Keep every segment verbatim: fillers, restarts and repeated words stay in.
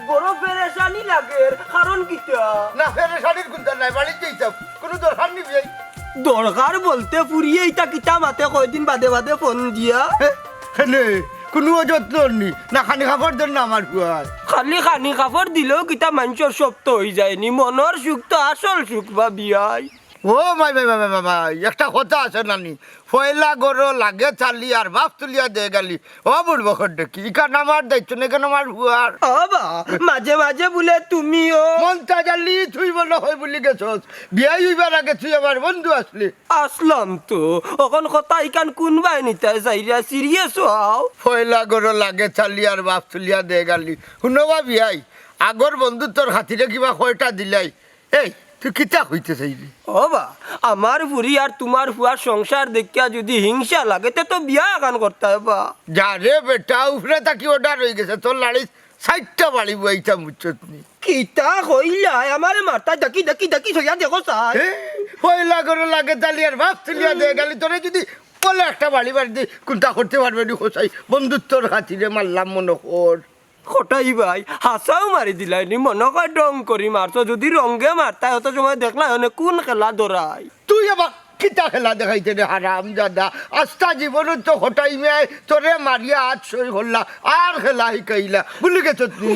বড় পেরেশানি লাগের, কারণ কিতা? না, পেরেশানির কুন্তা নাই, বাড়িত যাইতাম, কুনু দরকার নি বিয়াই। দরকার বলতে ফুরিয়ে ইতা কিতা মাতে কয়দিন বাদে বাদে ফোন দিয়া? হে, হেনে, কুনু অযত্ন নি, না খানি কাপড় দেন না আমার ফুয়ার। খালি খানি কাপড় দিলেও কিতা মানষর সব তো অইযায়নি, মনর সুখ তো আসল সুখ বা বিয়াই। ও মাই, মাই, মাই, একটা কথা আছে নানি, পয়লা ঘরো লাগে চালি আর বাফ তুলিয়া দে গালি। ও বুড়বকর দেখি, ইখান আমার দায়িত্ব না, ইখান আমার ফুয়ার। ও বা, মাঝে মাঝে বুলে তুমিও। মন্তাজ আলী, তুই মনো কয় ভুলি গেছস, বিয়াই অইবার আগে তুই আমার বন্ধু আছলি। আছলাম তো, অখন কথা ইখান কুনবায় নিতায় চাইরা, serious অও। পয়লা ঘরো লাগে চালি আর বাফ তুলিয়া দে গালি। হুনো বা বিয়াই, আগর বন্ধুত্বর খাতিরে কিবা কয়টা দিলাই, এই, তুই কিতা কইতে চাইলি? ও বা, আমার ফুরি আর তুমার ফুয়ার সংসার দেখিয়া যুদি হিংসা লাগে, তে তো বিয়া এখান করতায় বা। যা রে বেটা, উপরে থাকি order অইগেছে, তোর লাড়ি চাইরটা বাড়ি বইতাম, বুঝছত নি? কিতা কইলায়? আমারে মারতায়, দেখি, দেখি, দেখি, সইয়া দেখো চাই। হে, পয়লা ঘরো লাগে চালি আর বাফ তুলিয়া দে গালি, তোরে যুদি বলে একটা বাড়ি বাড়ি দি, কুন্তা করতে পারবে নি কসাই? বন্ধুত্বর খাতিরে মারলাম মনো কর। কটাই ভাই, হাছাউ মারি দিলায় নি, মনো কয় ঢং করি মারছো। যুদি রঙ্গে মারতায়, অত সময় দেখলায় অনে কুন খেলা ধরায়। তুই আবার কিতা খেলা দেখাইতে রে হারামজাদা? আস্তা জীবনো তো কটাই মিয়ায় তোরে মারিয়া আত সই করলা, আর খেলা হিকাইলা, ভুলি গেছত নি?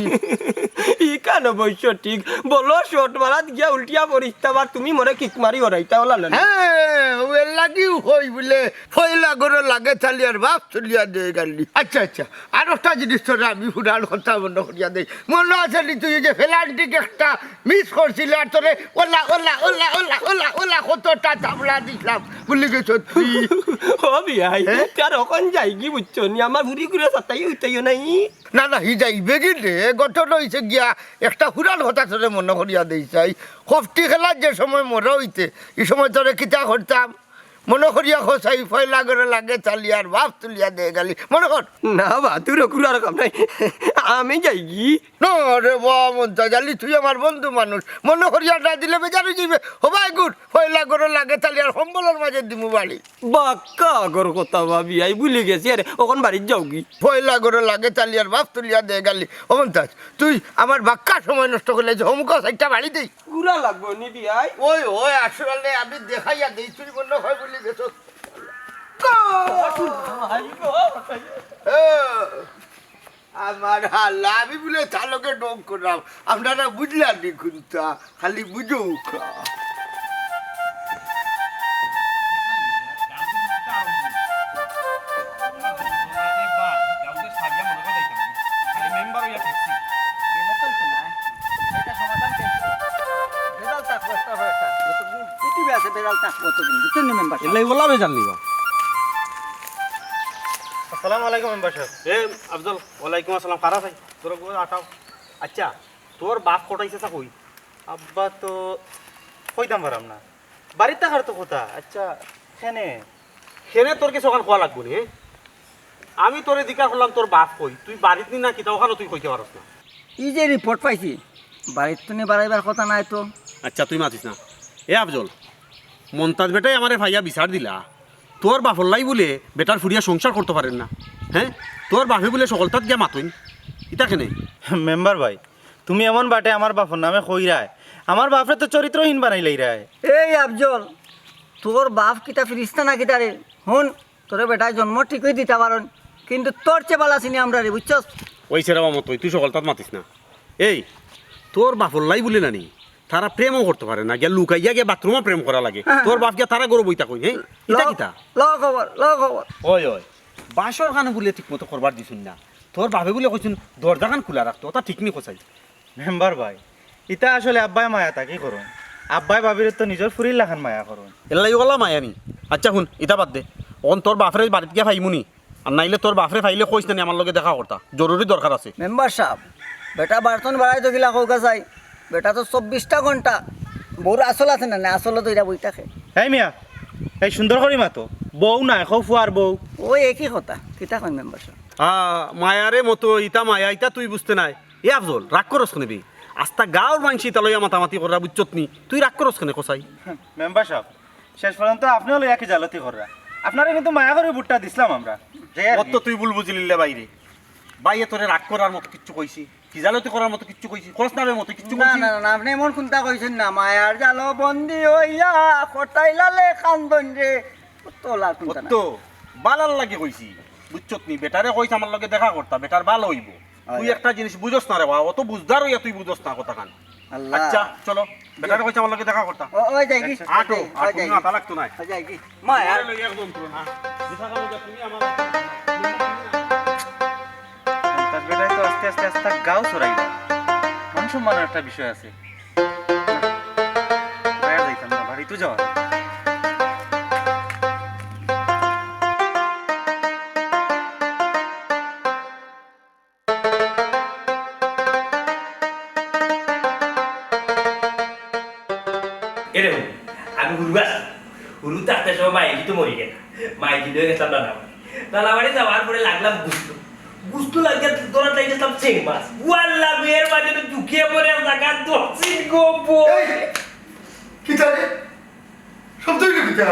ইখান অবশ্য ঠিক। বলো, shot মারাত গিয়া উল্টিয়া পড়িস্তা, আবার তুমি মোরে kick মারি হরাইতা, অলা না? হ্যাঁ, ও এর লাগিউ কই বুলে, পয়লা ঘরো লাগে চালি আর বাফ তুলিয়া দে গালি। আচ্ছা, আচ্ছা, আর একটা জিনিস তোরে আমি ফুরান কথা মনো করিয়া দেই। মনো আছে নি তুই যে পেনাল্টিত একটা miss করছিলি আর তোরে অলা, অলা, অলা, অলা, অলা, অলা কতটা থাপড়া দিছলাম, ভুলি গেছত নি? ও বিয়াই, হ্যাঁ? তার অখন যাইগি বুঝছো নি, আমার ফুরি ঘুরে সাতাই উঠাইও নাই। না, না, হি যাইবে কি রে? ঘটনা অইছে গিয়া, একটা ফুরান কথা তোরে মনো করিয়া দেই চাই। কফটি খেলাত যে সময় মরা অইতে, ই সময় তোরে কিতা করতাম? মনো করিয়া কসাই, পয়লা ঘরো লাগে চালি আর বাফ তুলিয়া দে গালি। মনো কর। না বা, তোর কুরার কাম নাই। আমি যাইগি। না রে বা, মন্তাজ আলী, তুই আমার বন্ধু মানুষ। মনো করিয়া না দিলে বেজার অইযিবে। হবাই গুড, পয়লা ঘরো লাগে চালি আর কম্বলর মাঝে দিমু বাড়ি। বাক্কা আগর কথা বা বিয়াই, ভুলি গেছি। আরে, অখন বাড়িত যাওগি। পয়লা ঘরো লাগে চালি আর বাফ তুলিয়া দে গালি। ও মন্তাজ, তুই আমার বাক্কা সময় নষ্ট করলে যে অমুক সাইডটা বাড়ি দেই। কুরা লাগবো নি বিয়াই? ওই, ওই, আসলে আমি দেখাইয়া দেই, তুই মনো কয় ভুলি গেছস। ভাই গো, ভাই। এ, আমার হালা, আমি বুলে তার লগে ঢং করলাম। আপনারা বুঝলা নি কুন্তা, খালি বুঝউক্কা। আসসালামু আলাইকুম মেম্বার সাব। এ আফজল, ওয়ালাইকুম আসসালাম। খাড়া ভাই, তোর গো আটাও। আচ্ছা, তোর বাফ কটাই চাচা কই? আব্বা তো কইতাম পারাম না। বাড়িত থাকার তো কথা। আচ্ছা, কেনে? কেনে তোর কিছু অখান কওয়া লাগবো নি, হে? আমি তোরে জিকার করলাম তোর বাফ কই? তুই বাড়িত নি না কিতা, অখানও তুই কইতে পারস না। ই যে রিপোর্ট পাইছি, বাড়িত তো নি বাড়াইবার কথা নায় তো। আচ্ছা, তুই মাতিস না। এ আফজল, মন্তাজ বেটায় আমারে পাইয়া বিচার দিলা, তোর বাফর লাই বুলে বেটার ফুরিয়া সংসার করতো পারের না। হ্যাঁ, তোর বাফে বুলে সকলতাত গিয়া মাতইন, ইতা কেনে? মেম্বার ভাই, তুমি এমন বাটে আমার বাফর নামে কইরায়, আমার বাফরে তো চরিত্রহীন বানাইলাইরায়। এই আফজল, তোর বাফ কিতা ফিরিস্তা না কিতা রে? হুন, তোরে বেটায় জন্ম ঠিকই দিতা পারইন, কিন্তু তোর চেয়ে বালা চিনি আমরারে, বুঝছস? ওই সেরা মামা, তুই, তুই সকলতাত মাতিস না। এই, তোর বাফর লাই বুলে নানি, তারা প্রেমও করতো পারে না, গিয়া লুকাইয়া গিয়া বাথরুমো প্রেম করা লাগে। হ্যাঁ। তোর বাফ গিয়া তারা গরো বইতা কই, হ্যাঁ? ইতা কিতা? লও খবর, লও খবর। ওই, ওই, বাসর খান বুলে ঠিক মতো করবার দিছইন না। তোর বাফে বুলে কইছইন দরজা খান খুলা রাখতো, ওটা ঠিক নি কসাই? মেম্বার ভাই, ইতা আসলে আব্বায় মায়া থাকি করইন। আব্বায় ভাবিরে তো নিজর ফুরির লাখান মায়া করইন। এল্লাই ওলা মায়া নি। আচ্ছা হুন, ইতা বাদ দে। অখন তোর বাফরে বাড়িত গিয়া পাইমু নি? আর নাইলে তোর বাফরে পাইলে কইস না নি আমার লগে দেখা করতা, জরুরি দরকার আছে। মেম্বার সাব, বেটা বার্তন বাড়াই তো কিলা কউকা চাই, বেটা তো চব্বিশটা ঘন্টা বউর আসল আছে না, না আসল তো এরা বই থাকে। এই মিয়া, এই সুন্দর করি মাতো, বউ নাই, কও ফুয়ার বউ। ওই একই কথা, কিতা কইন মেম্বার সাব? আ, মায়ারে মতো, ইতা মায়া, ইতা তুই বুঝতে নাই। এ আফজল, রাগ করস কেনে বে? আস্তা গাঁওর মানষে ইতা লইয়া মাতামাতি কররা, বুঝছত নি? তুই রাগ করস কেনে কসাই? মেম্বার সাব, শেষ পর্যন্ত আপনেও লইয়া কি জালতি কররা। আপনারে কিন্তু মায়া করি ভোটটা দিছলাম আমরা। অত তুই ভুল বুঝিলিলে বাইরে। ভাইয়ে তোরে রাগ করার মতো কিচ্ছু কইছি? খিজালতি করার মতো কিচ্ছু কইছি? কস না রে মতো কিচ্ছু না, কইছি? না, না, আপনি এমন কুন্তা কইছেন না। মায়ার জালো বন্দি হইয়া কটাইলালে কান্দন রে। তো লাল কুন্তা না। তো বালার লাগি কইছি, বুঝছত নি? বেটারে কইছ আমার লগে দেখা করতা, বেটার ভালা অইবো। তুই একটা জিনিস বুঝস না রে বা, অত বুঝদার অইয়া তুই বুঝস না কথাখান। আল্লাহ। আচ্ছা, চলো, বেটারে কইছ আমার লগে দেখা করতা। ও, ওই যাই কি? আটো, আর ওই যাই কোনো কি? আটা লাগতো না। ওই যাই কি? মায়া। তোমারে লইয়া একদম তুলো না। দেখা গেল যে তুমি আমার তার বেটায় তো আস্তে আস্তে আস্তে গাও ছড়াইল। মান সম্মানের একটা বিষয় আছে। বাইরে যাইতাম না, বাড়িতে যাওয়া। এরে হুরু, আমি হুরু আছি। হুরু থাকতে সময় মাইজি তো মরি গেল। মাইজি লইয়া গেছিলাম নানা বাড়ি। নানা বাড়ি যাওয়ার পরে লাগলাম গুস্ত। গুস্ত লাগিয়া ধরা যাই গেছিলাম চেং মাছ। ওয়াল্লা, মেয়ের মাঝে তো ঢুকিয়ে পড়ে জায়গা দক্ষিণ গো বউ। এই, কিতা রে? শব্দ হইল কিতা?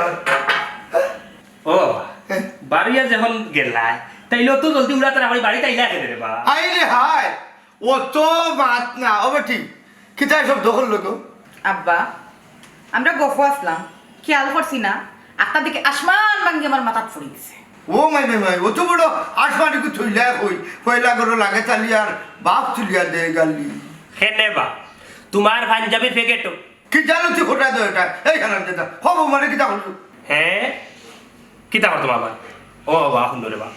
ও বাবা, হ্যাঁ। বাড়িয়া যখন গেলায়, তাইলে অত জলদি উড়া তারা বাড়ি তাইলে আসে রে বা। আই রে হায়, অত মাত না, ও বেটি, কিতা শব্দ করলো গো? আব্বা, আমরা গফ আছলাম, খেয়াল করছি না, একটা দেখি আসমান ভাঙ্গি আমার মাথাত পড়ি গেছে। ও মাই, মাই, মাই, অত বড় আসমান একটু থইলা কই, পয়লা করো লাগে তালি আর বাপ তুলিয়া দে গালি। হেনে বা, তোমার পাঞ্জাবির প্যাকেটও। কি জানো তুই খোটা দো এটা? এই হারাম দাদা, খবর মানে কিতা করলো? হ্যাঁ? কিতা করতো বাবা? ও বাবা, হুনো রে বাবা।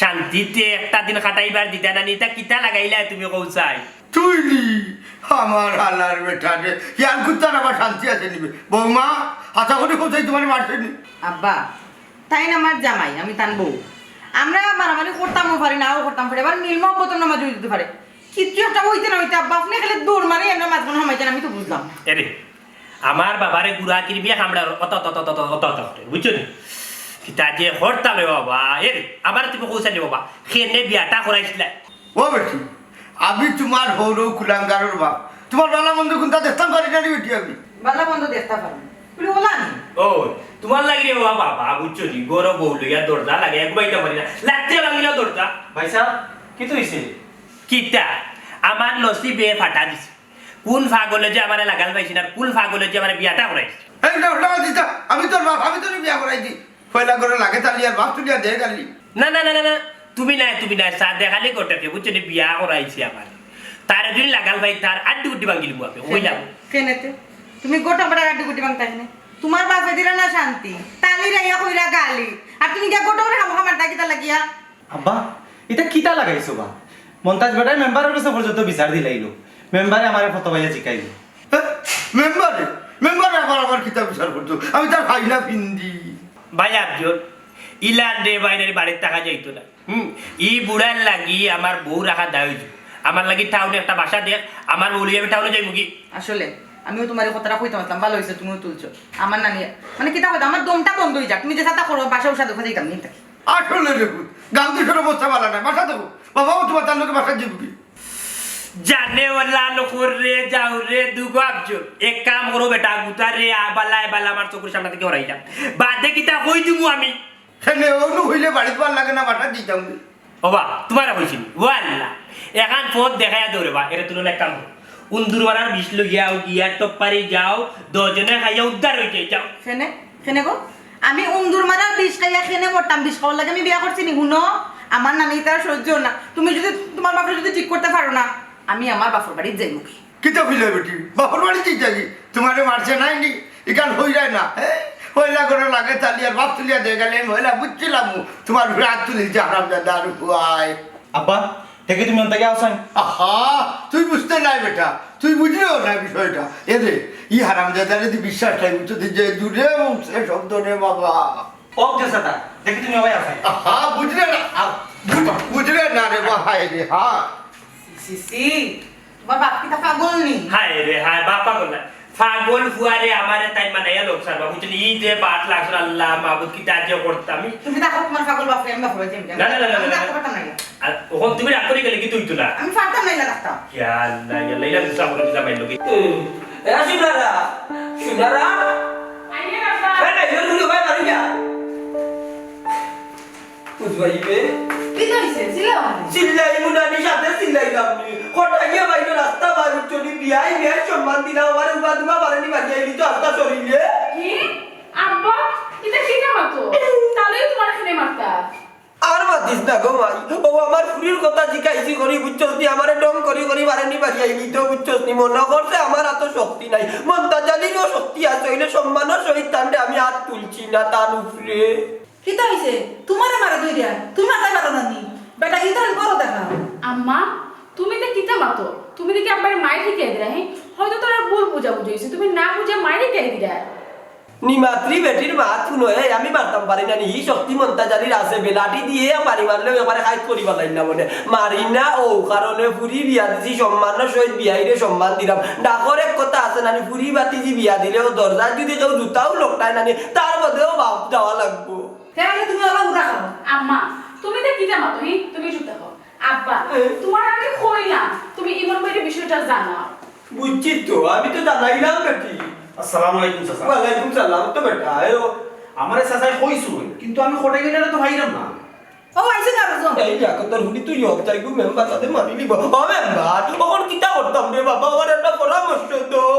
শান্তিতে একটা দিন কাটাইবার দিতা না, নিতা কিতা লাগাইলা তুমি কও চাই? তুই নি, আমার হালার বেটা রে, ইয়ার কুত্তার আবার শান্তি আছে নিবে। বৌমা, আশা করি কোথায় তোমার মারছে নি? আব্বা, তাইন আমার জামাই, আমি তান বউ। আমরা মারামারি করতামও পারি, নাও করতাম পারি, আবার মিল মহব্বতর নামাজ দিতে পারে। কিচ্ছু একটা হইতে না হইতে আব্বা আপনি খালি দৌড় মারি আমরা মাঝখানে হামাইছেন, আমি তো বুঝলাম না। এরে, আমার বাবারে গুড়া কিরমিয়া কামড়ার অত, অত, অত, অত, অত, অত করে, বুঝছো নি? কিতা যে করতাম রে বাবা, এরে, আমার তুমি কইছা নি বাবা, কেনে বিয়াটা করাইছিলা? ও বেটি, আমি তোমার হৌরৌ কুলাঙ্গারর বাপ, তোমার বালা মন্দ কোনটা দেখতাম পারি না রে বেটি আমি। বালা মন্দ দেখতা পারো। বলে, "ওলা নি?" ও, তোমার লাগি রে বাবা, বাবা, বুঝছো নি? ঘরো বউ লইয়া দরজা লাগাইয়া ঘুমাইতাম পারি না। লাত্তে ভাঙিল দরজা। ভাই সাহেব, কিতা হইছে? কিতা? আমার নসিবে ফাটা দিছে। কোন পাগলে যে আমারে লাগাল পাইছে না, আর কোন পাগলে যে আমারে বিয়াটা করাইছে। এই না, ওটা দিতা, আমি তোর বাপ, আমি তোর বিয়া করাই দি। পয়লা করে লাগে তালি আর বাপ তুলিয়া দে গালি। না, না, না, না, না, তুমি নাই, তুমি নাই, সাদে খালি ঘটকে, বুঝছো নি? বিয়া করাইছে আমার। তারে যদি লাগাল পাই, তার আড্ডি উড্ডি ভাঙিলিমু আমি, কইলাম। কেনেতে? তুমি গোটা বেটার আড্ডি গুড্ডি ভাঙতা কেনে? তোমার বাপে দিলা না শান্তি, তালি রাইয়া কইরা গালি, আর তুমি গিয়া গোটা করে হামুখা মারতা কিতা লাগিয়া? আব্বা, ইটা কিতা লাগাইছো বা? মন্তাজ বেটায় মেম্বারর গেছে পর্যন্ত বিচার দিলাইলো। মেম্বারে আমারে ফতোয়া জিকাইলো। হ্যাঁ? মেম্বারে? মেম্বারে আবার আমার কিতা বিচার করতো? আমি তার খাই না ফিন্দি। ভাই আফজল, ইলান রে বাইরে বাড়ির থাকা যাইতো না। হুম, ই বুড়ার লাগি আমার বউ রাখা দায় অইছে। আমার লাগি টাউনে একটা বাসা দেখ, আমার বউ লইয়া আমি টাউনে যাইমু কি? আসলে, আমিও তোমার এই কথাটা কইতাম আসলাম, ভালো হইছে তুমিও তুলছো। আমার নানি, মানে কিতা কইতাম, আমার দমটা বন্ধ হয়ে যাক, তুমি যে সাথে করো, বাসা উসা দেখো যাইতাম নি। আসলে রে পুত, গান্ধী সরো বস্তা বালা নাই, বাসা দেখো। বাবাও তোমার তার লোকে বাসা যাইব কি? জানে ওলা নখর রে, যাও রে, দুগো আফজল। এক কাম করো বেটা, গুতা রে, আ বালা, আ বালা আমার চকুর সামনে থাকি হরাই যা। বাদে কিতা কই দিমু আমি? হেনে অনু হইলে বাড়িত ভালা লাগে না, বাসা দিতাম নি। ওবা, তোমারে কইছি নি? ও আল্লাহ। এখান পথ দেখাইয়া দেও রে বা, এরে তুলো না এক কাম করো। উন্দুর মারার বিষ লইয়াও গিয়া টপ পারি যাও, দশজনে খাইয়া উদ্ধার হইতে যাও। কেনে? কেনে গো? আমি উন্দুর মারার বিষ খাইয়া কেনে মরতাম? বিষ খাওয়ার লাগি আমি বিয়া করছি নি? হুনো, আমার নানি তার সহ্য না। তুমি যদি তোমার বাপরে যদি ঠিক করতে পারো না, আমি আমার বাপর বাড়িত যাইমু কি। কিতা কইলে বেটি? বাপর বাড়িত যাই থাকি? তোমারে মারছে নাই নি? ইখান হইরায় না, হ্যাঁ? পয়লা করে লাগে তালি আর বাপ তুলিয়া দে গালি, আমি হইলা বুঝছিলাম তোমার উপরে হাত তুলিছে হারামজাদা আর হুয়ায়। আব্বা, দেখি তুমি অন্তাকে আসান। আহা, তুই বুঝতে নাই বেটা, তুই বুঝলেও না বিষয়টা। এ রে, ই হারামজাদারে তুই বিশ্বাস নাই, বুঝতে তুই যে দূরে মুখে শব্দ রে বাবা। ও যে সাদা, দেখি তুমি আবার আসান। আহা, বুঝলে না, আ, বুঝ-, বুঝলে না রে বা, হায় রে, হা। C, C, C. তোমার বাপ কিতা পাগল নি? হায় রে হায়, বাপ পাগল না। পাগল ফুয়ারে আমারে তাই মানাইয়া লোক সারবা, বুঝলি? ই যে বাট লাগছে, আল্লাহ মাবুদ, কিতা যে করতাম আমি। তুমি দেখো, তোমার পাগল বাপরে আমি বাপরে যাই। না, না, না, না, আমি না, না। রাখতে পারতাম না। আর ওখান তুমি রাগ করে গেলে কি তুই তো না? আমি পারতাম না, না রাখতাম। ইয়া আল্লাহ, ইয়া আল্লাহ, ইলা গুসা করে দিলাম এই লোকে। এ, আসুন দাদা, সুদারা। আরে, এ, এ, ভাই, বাড়ি যা। বুঝবাইবে? কিতা অইছে? চিল্লাও না। চিল্লাইমু না নি, সাথে চিল্লাইলাম নি। কটাইয়া বাইরে রাস্তা বার উঠছো নি, বিয়াই বিয়াই সম্মান দিলাম, আমার উবা দুবা বারেনি বাড়ি আইলি তো আস্তা শরীরে। কি? আব্বা, ইতা কিতা মাতো? তাইলে তুমার এখানে মারতা। আর মাতিস না গো মাই, ও আমার ফুরির কথা জিকাইছি করি, বুঝছস নি? আমারে ঢং করি করি বারেনি বাড়ি আইলি তো, বুঝছস নি? মনে করছে আমার অত শক্তি নাই, মন্তাজ আলীরও শক্তি আছে, অইলে সম্মানর সহিত তানরে আমি আত তুলছি না তান উপরে। কিতা অইছে? তুমারে মারে দই দিয়া, তুমি মারতায় পারো না নি? বেটা, কিতা করো দেখা। আম্মা, তুমি তো কিতা মাতো? তুমি দেখি আব্বারে মাইর হিকাই দিলা, হে? হয়তো তারার ভুল বুঝাবুঝি অইছে, তুমি না বুঝে মাইর হিকাই দিলা। নিমাত্রি বেটির মাত হুনো, এই আমি মারতাম পারি না নি, ই শক্তি মন্তাজ আলীর আছে, বেলাটি দিয়া বাড়ি মারলেও একবারে খাইত করি ফালাইন না মনে। মারি না, অউ কারণে ফুরি বিয়া দিছি, সম্মানর সহিত বিয়াইরে সম্মান দিলাম। ডাকর এক কথা আছে না নি, ফুরি বাতিজি বিয়া দিলেও দরজায় যদি কেউ জুতাও লটকায় না নি, তার বাদেও বাপ দেওয়া লাগবো। তাইলে তুমি অলা উড়া খাও। আম্মা, তুমি তো কিতা মাতো, হি? তুমি চুপ থাকো। আব্বা, এ? তুমার আমি কইলাম, তুমি ইমন ভাইরে বিষয়টা জানাও। বুঝছি তো, আমি তো জানাইলাম বেটি। আসসালামু আলাইকুম চাচা। ওয়ালাইকুম সালাম তো বেটা, এ ও। আমারে চাচায় কইছইন, কিন্তু আমি কটাই বেটারে তো পাইলাম না। ও আইছে না বুঝো। এই দেখো তোর হুডি তুই অব তাই গু মেম্বার তাতে মারি লিব। ও মেম্বার, অখন কিতা করতাম রে বাবা, আমার একটা পরামর্শ দাও।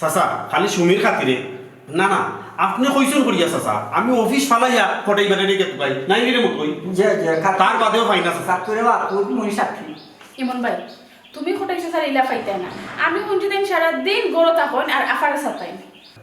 চাচা, খালি সুমির খাতিরে। না, না, আপনে কইছইন করিয়া চাচা, আমি অফিস ফালাইয়া কটাই বেটারে গেত ভাই, নাই রে মতই। জি, জি, খাত-, তার বাদেও পাই না চাচা। খাতুরে বাপ, তুই মনি সাক্ষী। ইমন ভাই, তুমি কটাই চাচারে ইলা পাইতায় না। আমি হুনছি তাইন সারা দিন গরো থাকইন আর আফারে সাতাইন।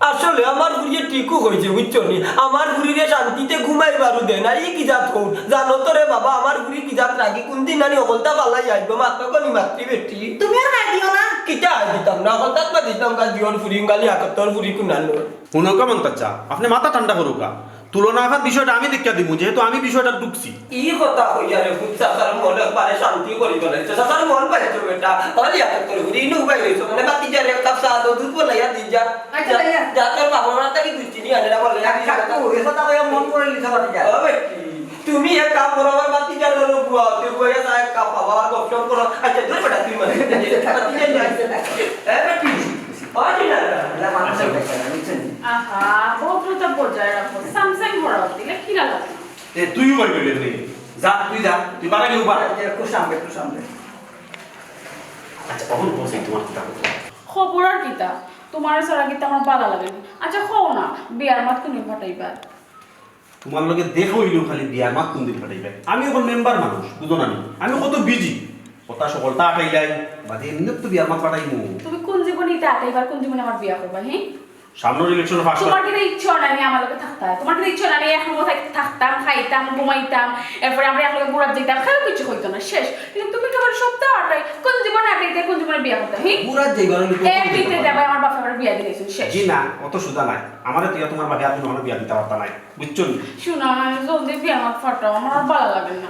আসলে আমার ফুরিয়ে ঠিকউ কইছে, বুঝছো নি? আমার ফুরিরে শান্তিতে ঘুমাইবারও দেয় না, ই কি জাত কও? জানো তো রে বাবা, আমার ফুরি কি জাত রাগি, কুনদিন নানি অকলতা ফালাই আইবো, মাত্র কনি মাতৃ বেটি। তুমি আর হাই দিও না। কিতা হাই দিতাম না, অকলতাত মাতিতাম, কাল দিওর ফুরি, গালি আকত্তর ফুরি কুনানো। হুনউক্কা মন্তাজ চাচা, আপনে মাথা ঠান্ডা করউক্কা। তুলনা আফার বিষয়টা আমি দেখিয়া দিমু, যেহেতু আমি বিষয়টা ঢুকছি। ই কথা কইয়া রে, খুব চাচার মন একবারে শান্তি করি ফালাইছো। চাচার মন পাইছো বেটা। অলি আকত্তর ফুরি, ইনু উবাই রইছো। মানে বাতি যারে এক কাপ চা দে, দুধ বলাইয়া দি যা। আচ্ছা, যা, ভাইয়া। যা তোর বাবা মা তাকে দুষ্টি নিয়ে আনে না বলে, আমি আচ্ছা, কাকু, এ কথা কইয়া মন করে নিতে পারি যা। ও বেটি, তুমি এক কাম করো, আমার বাতি যার হলো বুয়া, তুই বুয়া চা এক কাপ বাবা, গপসপ করো। আচ্ছা, দূর বেটা, তুই মানে, বাতি যার নিয়ে আসছে। এ বেটি, ও জি না, না, না, না, আচ্ছা। আহা, ভদ্রতা বজায় রাখো। সামসাম ভরা দিলে কি লাগে? এ, তুইও বাইরে বেরোলে রে। যা, তুই যা। তুই বাড়া গিয়ে বাড়া। একটু সামনে, একটু সামনে। আচ্ছা, অখন বলছি তোমার কিতা কথা। খবর আর কিতা? তুমার ছাড়া কিতা আমার ভালা লাগে নি? আচ্ছা, কও না, বিয়ার মাত কুনদিন ফাটাইবা? তোমার লগে দেখা অইলেও খালি বিয়ার মাত কুনদিন ফাটাইবা। আমি অখন মেম্বার মানুষ, বুঝো না নি? আমি কত বিজি। কথা সকলতা আটাইলাই, বাদে এমনে তো বিয়ার মাত ফাটাইমু। তুমি কুন জীবনে ইতা আটাইবা, কুন জীবনে আমার বিয়া করবা, হে? সামনের ইলেকশন পাস কর। তোমার কিতা ইচ্ছা নাই নি আমার লগে থাকতা? তোমার কিতা ইচ্ছা নাই নি এক রুমো থাক-, থাকতাম, খাইতাম, ঘুমাইতাম, এরপরে আমরা একলগে ঘুরাত যাইতাম, কেউ কিছু কইতো না, শেষ। কিন্তু তুমি তো আমার সপ্তাহ আটাই, কুন জীবনে আটাইতে, কুন জীবনে বিয়া করতে, হি? ঘুরাত যাইবার অইলে তো এক দিতে যাবায়, আমার বাপে আমার বিয়া দিলাইছইন, শেষ। জি না, অত সুজা নায়। আমারে তো তোমার বাপে আর কুনু বিয়া দিতা পারতা নায়, বুঝছো নি? শুনো না, জলদি বিয়া আমার ফাটাও, আমার আর ভালা লাগে না।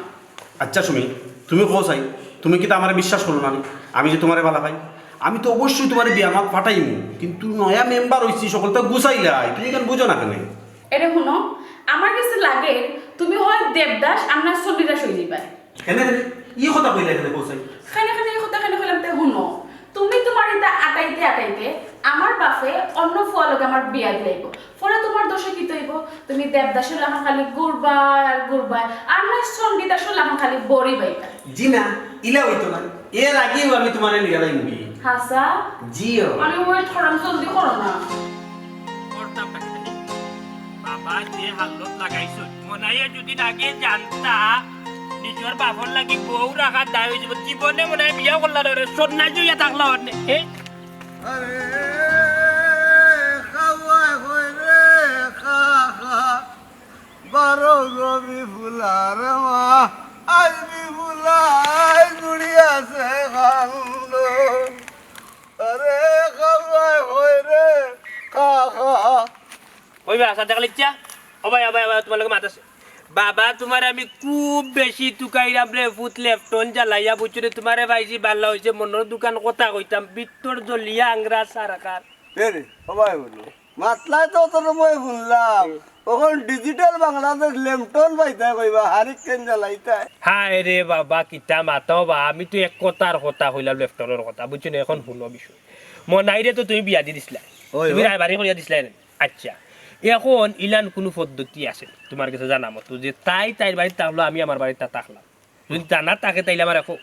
আচ্ছা সুমি, তুমি কও চাই, তুমি কিতা আমারে বিশ্বাস করো না নি? আমি যে তোমারে ভালা পাই, আমি তো অবশ্যই তোমারে বিয়ার মাত ফাটাইমু, কিন্তু নয়া মেম্বার অইছি, সকলতা গুছাইলাই, তুমি কেন বুঝো না কেনে? এরে হুনো, আমার গেছে লাগে তুমি হয় দেবদাস আর না চণ্ডীদাস অই যাইবায়। কেনে কেনে? ই কথা কইলা কেনে কও চাই? কেনে কেনে ই কথা কেনে কইলাম তে হুনো, তুমি তোমার ইতা আটাইতে আটাইতে আমার বাপে অন্য ফুয়ার লগে আমার বিয়া দিলাইবো। পরে তোমার দশা কিতা অইবো? তুমি দেবদাসর লাখান খালি ঘুরবায় আর ঘুরবায়, আর না চণ্ডীদাসর লাখান খালি বড়ি বাইতা। জি না, ইলা অইতো না। এর আগেও আমি তোমারে লইয়া যাইমু গি। হাছা? জিও। আমি ওয়েট করাম, জলদি করো না। করতাম না কেনে? বাবা যে হালত লাগাইছো, মনাইয়া যদি আগে জানতা, নিজর বাপর লাগি বউ রাখার দায় অই যাইবো। জীবনে মনে হয় বিয়া করলা না রে, সন্ন্যাসী অইয়া থাকলা অনে। এ? আরে, খাওয়াই হই রে, খা, খা। বারো গো বিপুলার মা, আজ বিপুলাই গুড়ি আছে কান্দো। আরে, খাওয়াই হই রে, খা, খা। ওই ভাই, আচ্ছা, দেখা লিখছা? ও ভাই, ও ভাই, ও ভাই, তোমার লগে মাত আছে। বাবা, তোমার আমি খুব বেশি তুকাইরাম রে, ফুত লেফটন জ্বালাইয়া বুঝছো রে, তোমারে পাইছি, বাল্লা অইছে, মনর দুখান কথা কইতাম, ভিতর জ্বলিয়া আংরা সারাকার। এ রে, ও ভাই বলো, মাতলাই তো তোর মই শুনলাম, অখন ডিজিটাল বাংলাদেশ লেফটন পাইতায় কইবা, হারিকেন জ্বালাইতায়। হায় রে বাবা, কিতা মাতো বা, আমি তো এক কথার কথা কইলাম, লেফটনর কথা, বুঝছো না? অখন হুনো বিষয়, মনাইরে তো তুমি বিয়া দি দিছলায়, ওই, তুমি ওই। রায়বাড়ি করিয়া দিছলায় না? আচ্ছা, এখন ইলান কুনু পদ্ধতি আছে নি তুমার গেছে জানা মতো যে তাই তাইর বাড়িত থাকলো, আমি আমার বাড়িত থাকলাম? যদি জানা থাকে তাইলে আমারে কও।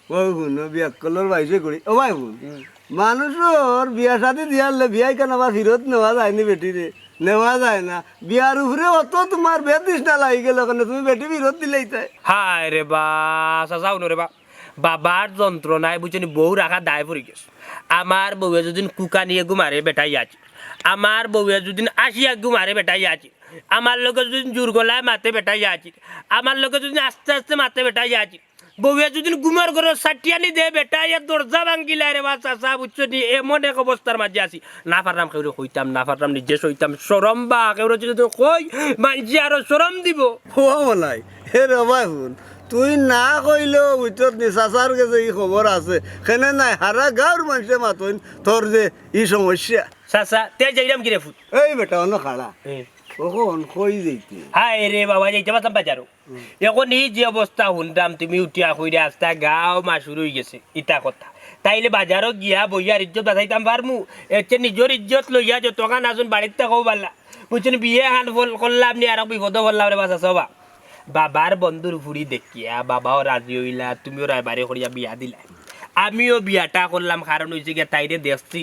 ও হুনো, বিয়াক্কলর বাইশে করি। ও ভাই হুন, হুম। মানুষর বিয়া শাদি দিয়ারলে বিয়াই কেন আবার ফিরত নেওয়া যায়নি বেটিরে? নেওয়া যায় না। বিয়ার উপরে অত তুমার বেতৃষ্ণা লাগি গেল কেনে? তুমি বেটি ফিরত দিলাইতায়। হায় রে বা, চাচা হুনো রে বা। বাবার যন্ত্রণায় বুঝছো নি, বউ রাখা দায় পড়ি গেছে। আমার বউয়ে যদি কুকানি এগু মারে বেটাই আজি, আমার বউয়ে যদি আসি এগু মারে বেটাই আজি, আমার লগে যদি জোর গলায় মাতে বেটাই আজি, আমার লগে যদি আস্তে আস্তে মাতে বেটাই আজি, বউয়ে যদি ঘুমর ঘরো ছাটিয়ানি দে বেটাই, আর দরজা ভাঙ্গিলায় রে বা চাচা, বুঝছো নি, এমন এক অবস্থার মাঝে আছি। না পারলাম কেউরে কইতাম, না পারলাম নিজে সইতাম, শরম বা কেউরে যদি কই, মানষে আরো শরম দিবো। ও মলাই, হে রে ভাই হুন, তুই না কইলেও বুঝছত নি, চাচার গেছে ই খবর আছে। কেনে নাই, হারা গাঁওর মানষে মাতইন তোর যে ই সমস্যা। চাচা, তে যাইরাম কিরে ফুত? এই বেটা, অনো খাড়া। এ। অখন কই যাইতে? হায় রে বাবা, যাইতে পারতাম বাজারো। হুম। এখন ই যে অবস্থা হুনরাম, তুমি উঠিয়া কইরে আস্তা গাঁও মাসুর অইগেছে, ইতা কথা। তাইলে বাজারো গিয়া বইয়ার ইজ্জত বাচাইতাম পারমু? এর চেয়ে নিজর ইজ্জত লইয়া যতখান আছুন বাড়িত থাকো বালা। বুঝছো নি, বিয়া খান ফল-, করলাম নি, আরো বিপদো পড়লাম রে বা চাচা বা। বাবার বন্ধুর ফুড়ি দেখিয়া বাবাও রাজি অইলা, তুমিও রায়বারে করিয়া বিয়া দিলা। আমিও বিয়াটা করলাম, কারণ অইছে গিয়া তাইরে দেখছি,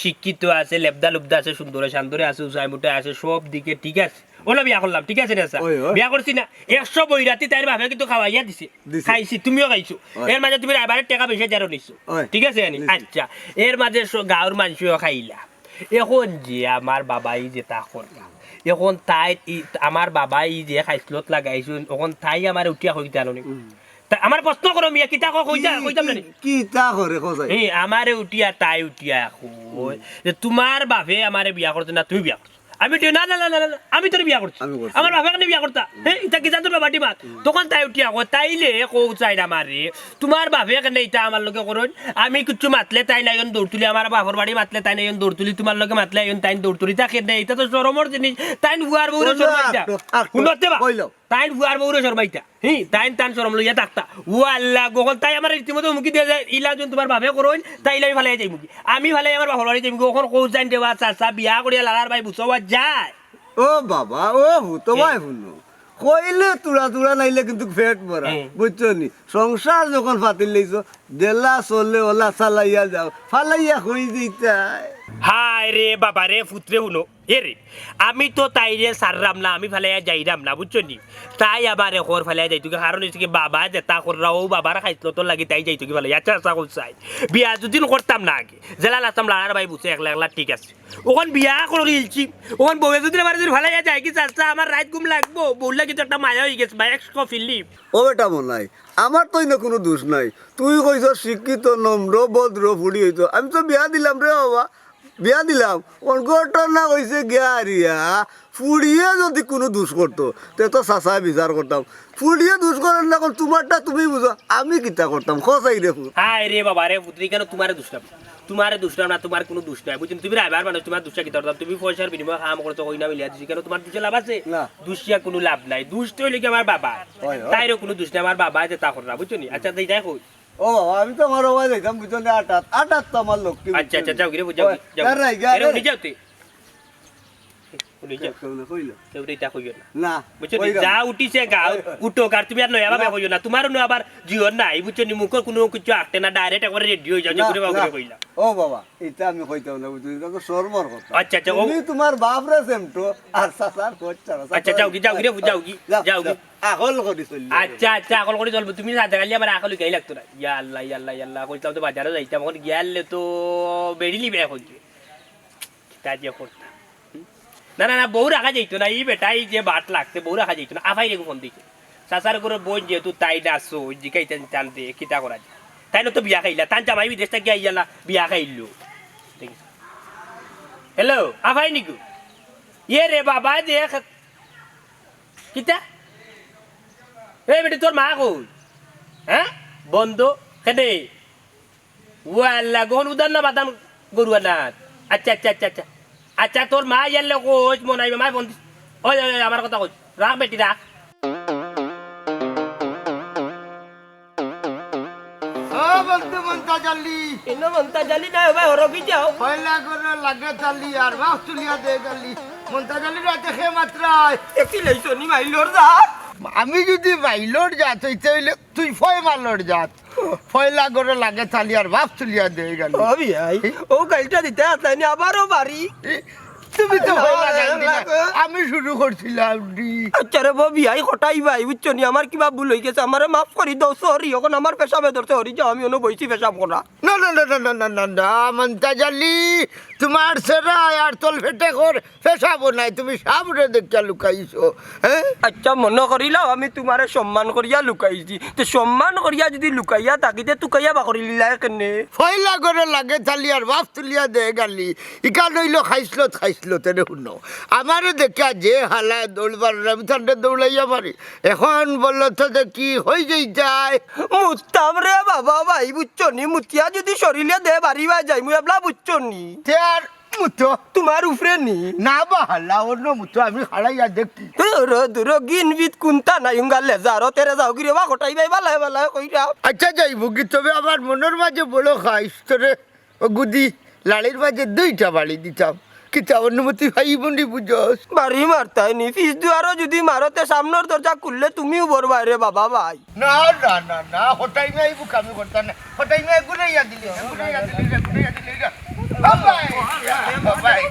শিক্ষিত আছে, লেবদা লুবদা আছে, সুন্দরে সান্দরে আছে, উচাই মুটাই আছে, সব দিকে ঠিক আছে। অলা বিয়া করলাম, ঠিক আছে রে চাচা? ওই, ওই। বিয়া করছি না, একশো বৈরাতি তাইর বাপে কিন্তু খাওয়াইয়া দিছে। দিছে। খাইছি, তুমিও খাইছো। ওই। এর মাঝে তুমি রায়বারের টেকা পয়সা যারো নিছো। ওই। ঠিক আছে আনি? নিছি। আচ্ছা, এর মাঝে স-, গাঁওর মানষেও খাইলা। এখন যে আমার বাবাই যেতা করলা, এখন তাই ই-, আমার বাবাই যে খাইছলত লাগাইছইন, এখন তাই আমারে উঠিয়া কইতা আনো নি? হুম। তা আমার প্রশ্ন করো মিয়া, কিতা কও, কইতা, কি, কইতাম না নি? কি, কিতা করে খোঁজাই? এই আমারে উঠিয়া, তাই উঠিয়া কয় হুম। যে তুমার বাপে আমারে বিয়া করছে না, তুমি বিয়া করছো। আমি উঠিয়া, না, না, না, না, না, আমি তোরে বিয়া করছি। আমি করছি। আমার বাপে কেনে বিয়া করতা? হুম। হে, ইতা কিতা তোর বাবাটি মাত? হুম। তখন তাই উঠিয়া কয়, তাইলে কও চাইন আমারে, তুমার বাপে কেনে ইতা আমার লগে করইন? আমি কিচ্ছু মাতলে তাইন আইন দৌড় তুলি, আমার বাপর বাড়ি মাতলে তাইন আইন দৌড় তুলি, তুমার লগে মাতলে আইন তাইন দৌড় তুলি, তা কেনে? ইতা তো শরমর জিনিস, তাইন ফুয়ার বউরে বললো, শরমাইতা। আটো, আটো, হুনো তে বা, কইলো। তাইন ফুয়ার বউরে শরমাইতা। হি, তাইন তান শরম লইয়া থাকতা। ও আল্লাহ, গো, অখন তাই আমারে রীতিমতো হুমকি দিয়া যায়, ইলা যুদি তুমার বাপে করইন, তাইলে আমি ফালাইয়া যাইমুগি। আমি ফালাই আমার বাপর বাড়ি যাইমুগি, অখন কও চাইন দেবা, চাচা, বিয়া করিয়া লালার ভাই বুঝছো বা যায়। ও বাবা, ও হুতো হুম। ভাই হুনো। কইলে তুড়া তুড়া নাইলে কিন্তু পেট ভরা, হুম। বুঝছো নি? সংসার যখন ফাতিল লইছো, যেলা চলে অলা চালাইয়া যাও, ফালাইয়া কই দিতায়। হায় রে বাবা রে, ফুতরে হুনো। এ রে, আমি তো তাইরে ছাড়রাম না, আমি ফালাইয়া যাইরাম না, বুঝছো নি? তাই আবার এখন ফালাইয়া যাইতো গি, কারণ অইছে কি, বাবা যেতা কররা, অউ বাবার খাইছলতর লাগি তাই যাইতো গি ফালাইয়া। আচ্ছা, আচ্ছা, কও চাইন। বিয়া যুদি করতাম না আগে, যেলা লাগতাম লাড়ার ভাই বুঝছে, একলা একলা ঠিক আছে। অখন বিয়া করিলছি, অখন বউয়ে যুদি আমারে যুদি ফালাইয়া যায়, কি চাচা, আমার রাইত ঘুম লাগবো? বউর লাগি তো একটা মায়া অইগেছে, বা এক ফিলিপ। ও বেটা মনাই, আমার তো ইনো কুনু দুষ নাই। তুই কইছস শিক্ষিত, নম্র, ভদ্র ফুড়ি অইতো। আমি তো বিয়া দিলাম রে বাবা। বিয়া দিলাম, অন ঘটনা অইছে গিয়া হারিয়া, ফুড়িয়ে যুদি কুনু দুষ করতো, তে তো চাচায় বিচার করতাম। ফুড়িয়ে দুষ করের না, অখন তুমারটা তুমি বুঝো, আমি কিতা করতাম, কও চাইন রে ফুত। হায় রে বাবা রে, ফুতরে কেনে তুমারে দুষরাম? তুমারে দুষরাম না, তুমার কুনু দুষ নাই, বুঝছো নি? তুমি রাইবার মানুষ, তুমার দুষটা কিতা করতাম? তুমি পয়সার বিনিময়ে কাম করছো, কইনা মিলিয়া দিছো, কেনে তুমার দুষে লাভ আছে? না। দুষিয়া কুনু লাভ নাই, দুষ তো অইলো গি আমার বাবা, অয়, অয়। তাইরও কুনু দুষ নাই, আমার বাবা যেতা কররা, বুঝছো নি? আচ্ছা, যাই, যাই কই। ও বাবা, আমি তো আমার বাবায় যাইতাম, বুঝছো নি, আটাত, আটাত তো আমার লক্ষ্মী, আচ্ছা, আচ্ছা, বুঝছো নি? যাও গিরে, যাও গি, যাও গি। এরে, উনি যাও তে। উনি যাও। কেউ না কইলো। কেউরে ইতা কইও না। না, বুঝছো নি? কইলাম। যা উঠিছে গা, ওই, ওই। উঠউক, আর তুমি আর নয়া ভাবে না। কইও না। তুমার অনো আবার জিওর নাই, বুঝছো নি? মুখর কুনু কিচ্ছু আটে না, direct একবারে ready অই যাও, যে না, করে বাবা না। করে কইলা। ও বাবা, ইতা আমি কইতাম না, বুঝছো নি? ইতা তো শরমর কথা। আচ্ছা, আচ্ছা, ও। তুমি তুমার বাপরে সেমটো, আর চাচার খোঁজ ছাড়া, আচ্ছা, যাও গি, যাও গি রে, যাও গি, যাও, যাও গি। যাও। আকল করি চললে। আচ্ছা, আচ্ছা, আকল করি চলবো। তুমি সাথে খালি আমার আকল গাই লাগতো না। ইয়া আল্লাহ, ইয়া আল্লাহ, ইয়া আল্লাহ, কইতাম তো বাজারো যাইতাম, অখন গিয়ালে তো বেড়ি লিবে অখন। কিতা যে করতাম। হুম? না, না, না, বউ রাখা যাইতো না। ই বেটা, ই যে বাট লাগছে, বউ রাখা যাইতো না। আফাইরে ফোন দিছে। চাচার ঘরর বইন যেহেতু তাই না আছো, জিকাইতাম টান দে, কিতা করা যায়? তাইন তো বিয়া খাইলা, তান জামাই বিদেশ থাকি আইয়ালা, বিয়া খাইলো। দেখিস। হ্যালো, আফাই নিকু? ইয়ে রে বাবা, দেখ। কিতা? এ বেটি, তোর মা কই? হ্যাঁ? বন্ধ? কেনে? ও আল্লাহ, গহন উদান না বাদাম গরু আনাত। আচ্ছা, আচ্ছা, আচ্ছা, আচ্ছা। আচ্ছা, তোর মা ইয়ারলে কইস, মনাই মায় ফোন দিস। ওই, ওই, ওই, আমার কথা কইস। রাখ বেটি, রাখ। ও বন্ধু, মন্তা জালি। ইনো মন্তা জালি না, ও ভাই, হরগি যাও। পয়লা করে লাগে জালি, আর বাপ তুলিয়া দে জালি। মন্তাজ আলী রাইতে খে মাতরায়। একই লাইছো নি মাইলর জাত? আমি যদি মাইলর জাত অইতে অইলে তুই ফয় মালর জাত। পয়লা ঘরো লাগে তালি আর বাফ তুলিয়া দে গালি। ও বিয়াই, ও গাইলটা দিতে আছলায় নি, আবারও বাড়ি। এ, তুমি তো না, পয়লা গাইল দিলা। না, না। আমি শুরু করছিলাম নি। আচ্ছা রে বউ বিয়াই, কটাই ভাই, বুঝছো নি? আমার কিবা ভুল অই গেছে, আমারে মাফ করি দেও, sorry। অখন আমার পেশাবে ধরছে, হরি যাও, আমি অনো বইছি পেশাব করা। না, না, না, মন্তাজ আলী, তুমার সেরা আর তল ফেটে কর পেশাবো নাই, তুমি সাবরে দেখিয়া লুকাইছো, হ্যাঁ? আচ্ছা, মনো করিলাও আমি তুমারে সম্মান করিয়া লুকাইছি। তে সম্মান করিয়া যদি লুকাইয়া থাকি, তে তুকাইয়া বার করিলিলায় কেনে? পয়লা ঘরো লাগে তালি আর বাফ তুলিয়া দে গালি। ইখান অইলো খাইছলত, খাইছলত, এরে হুনো। আমারে দেখিয়া যে হালায় দৌড় মাররা, আমি তানরে দৌড়াইয়া মারি। অখন বলো তো দেখি, অই যাইতায়। মুততাম রে বাবা ভাই, বুঝছো নি? মুতিয়া যদি শরীলে দে বাড়ি বায় যাইমু, এবলা বুঝছো নি? তে আর মুতো। তুমার উপরে নি? না বা হালা, অনো মুতো, আমি খাড়াইয়া দেখি। দূর, দূর, গিনবিত কুন্তা নাই, উঙ্গা লেজারো তেরে যাও গিরে বা কটাই ভাই, বালায় বালায় কইরা। আচ্ছা যাইবো গি, তবে আমার মনর মাঝে বড় খাইছ তোরে। ও গুদি, লাড়ির মাঝে দুইটা বাড়ি দিতাম, কিতা অনুমতি পাইবো নি বুঝস? বাড়ি মারতায় নি, পিছ দুয়ারো যদি মারো তে সামনর দরজা খুললে তুমিও বরবায় রে বাবা ভাই। না, না, না, না, হটাই নাই বুক আমি করতাম না। হটাই নাই ঘুরাইয়া দিলে, ঘুরাইয়া দিলে, ঘুরাইয়া দিলে। বাবাই, বাবাই।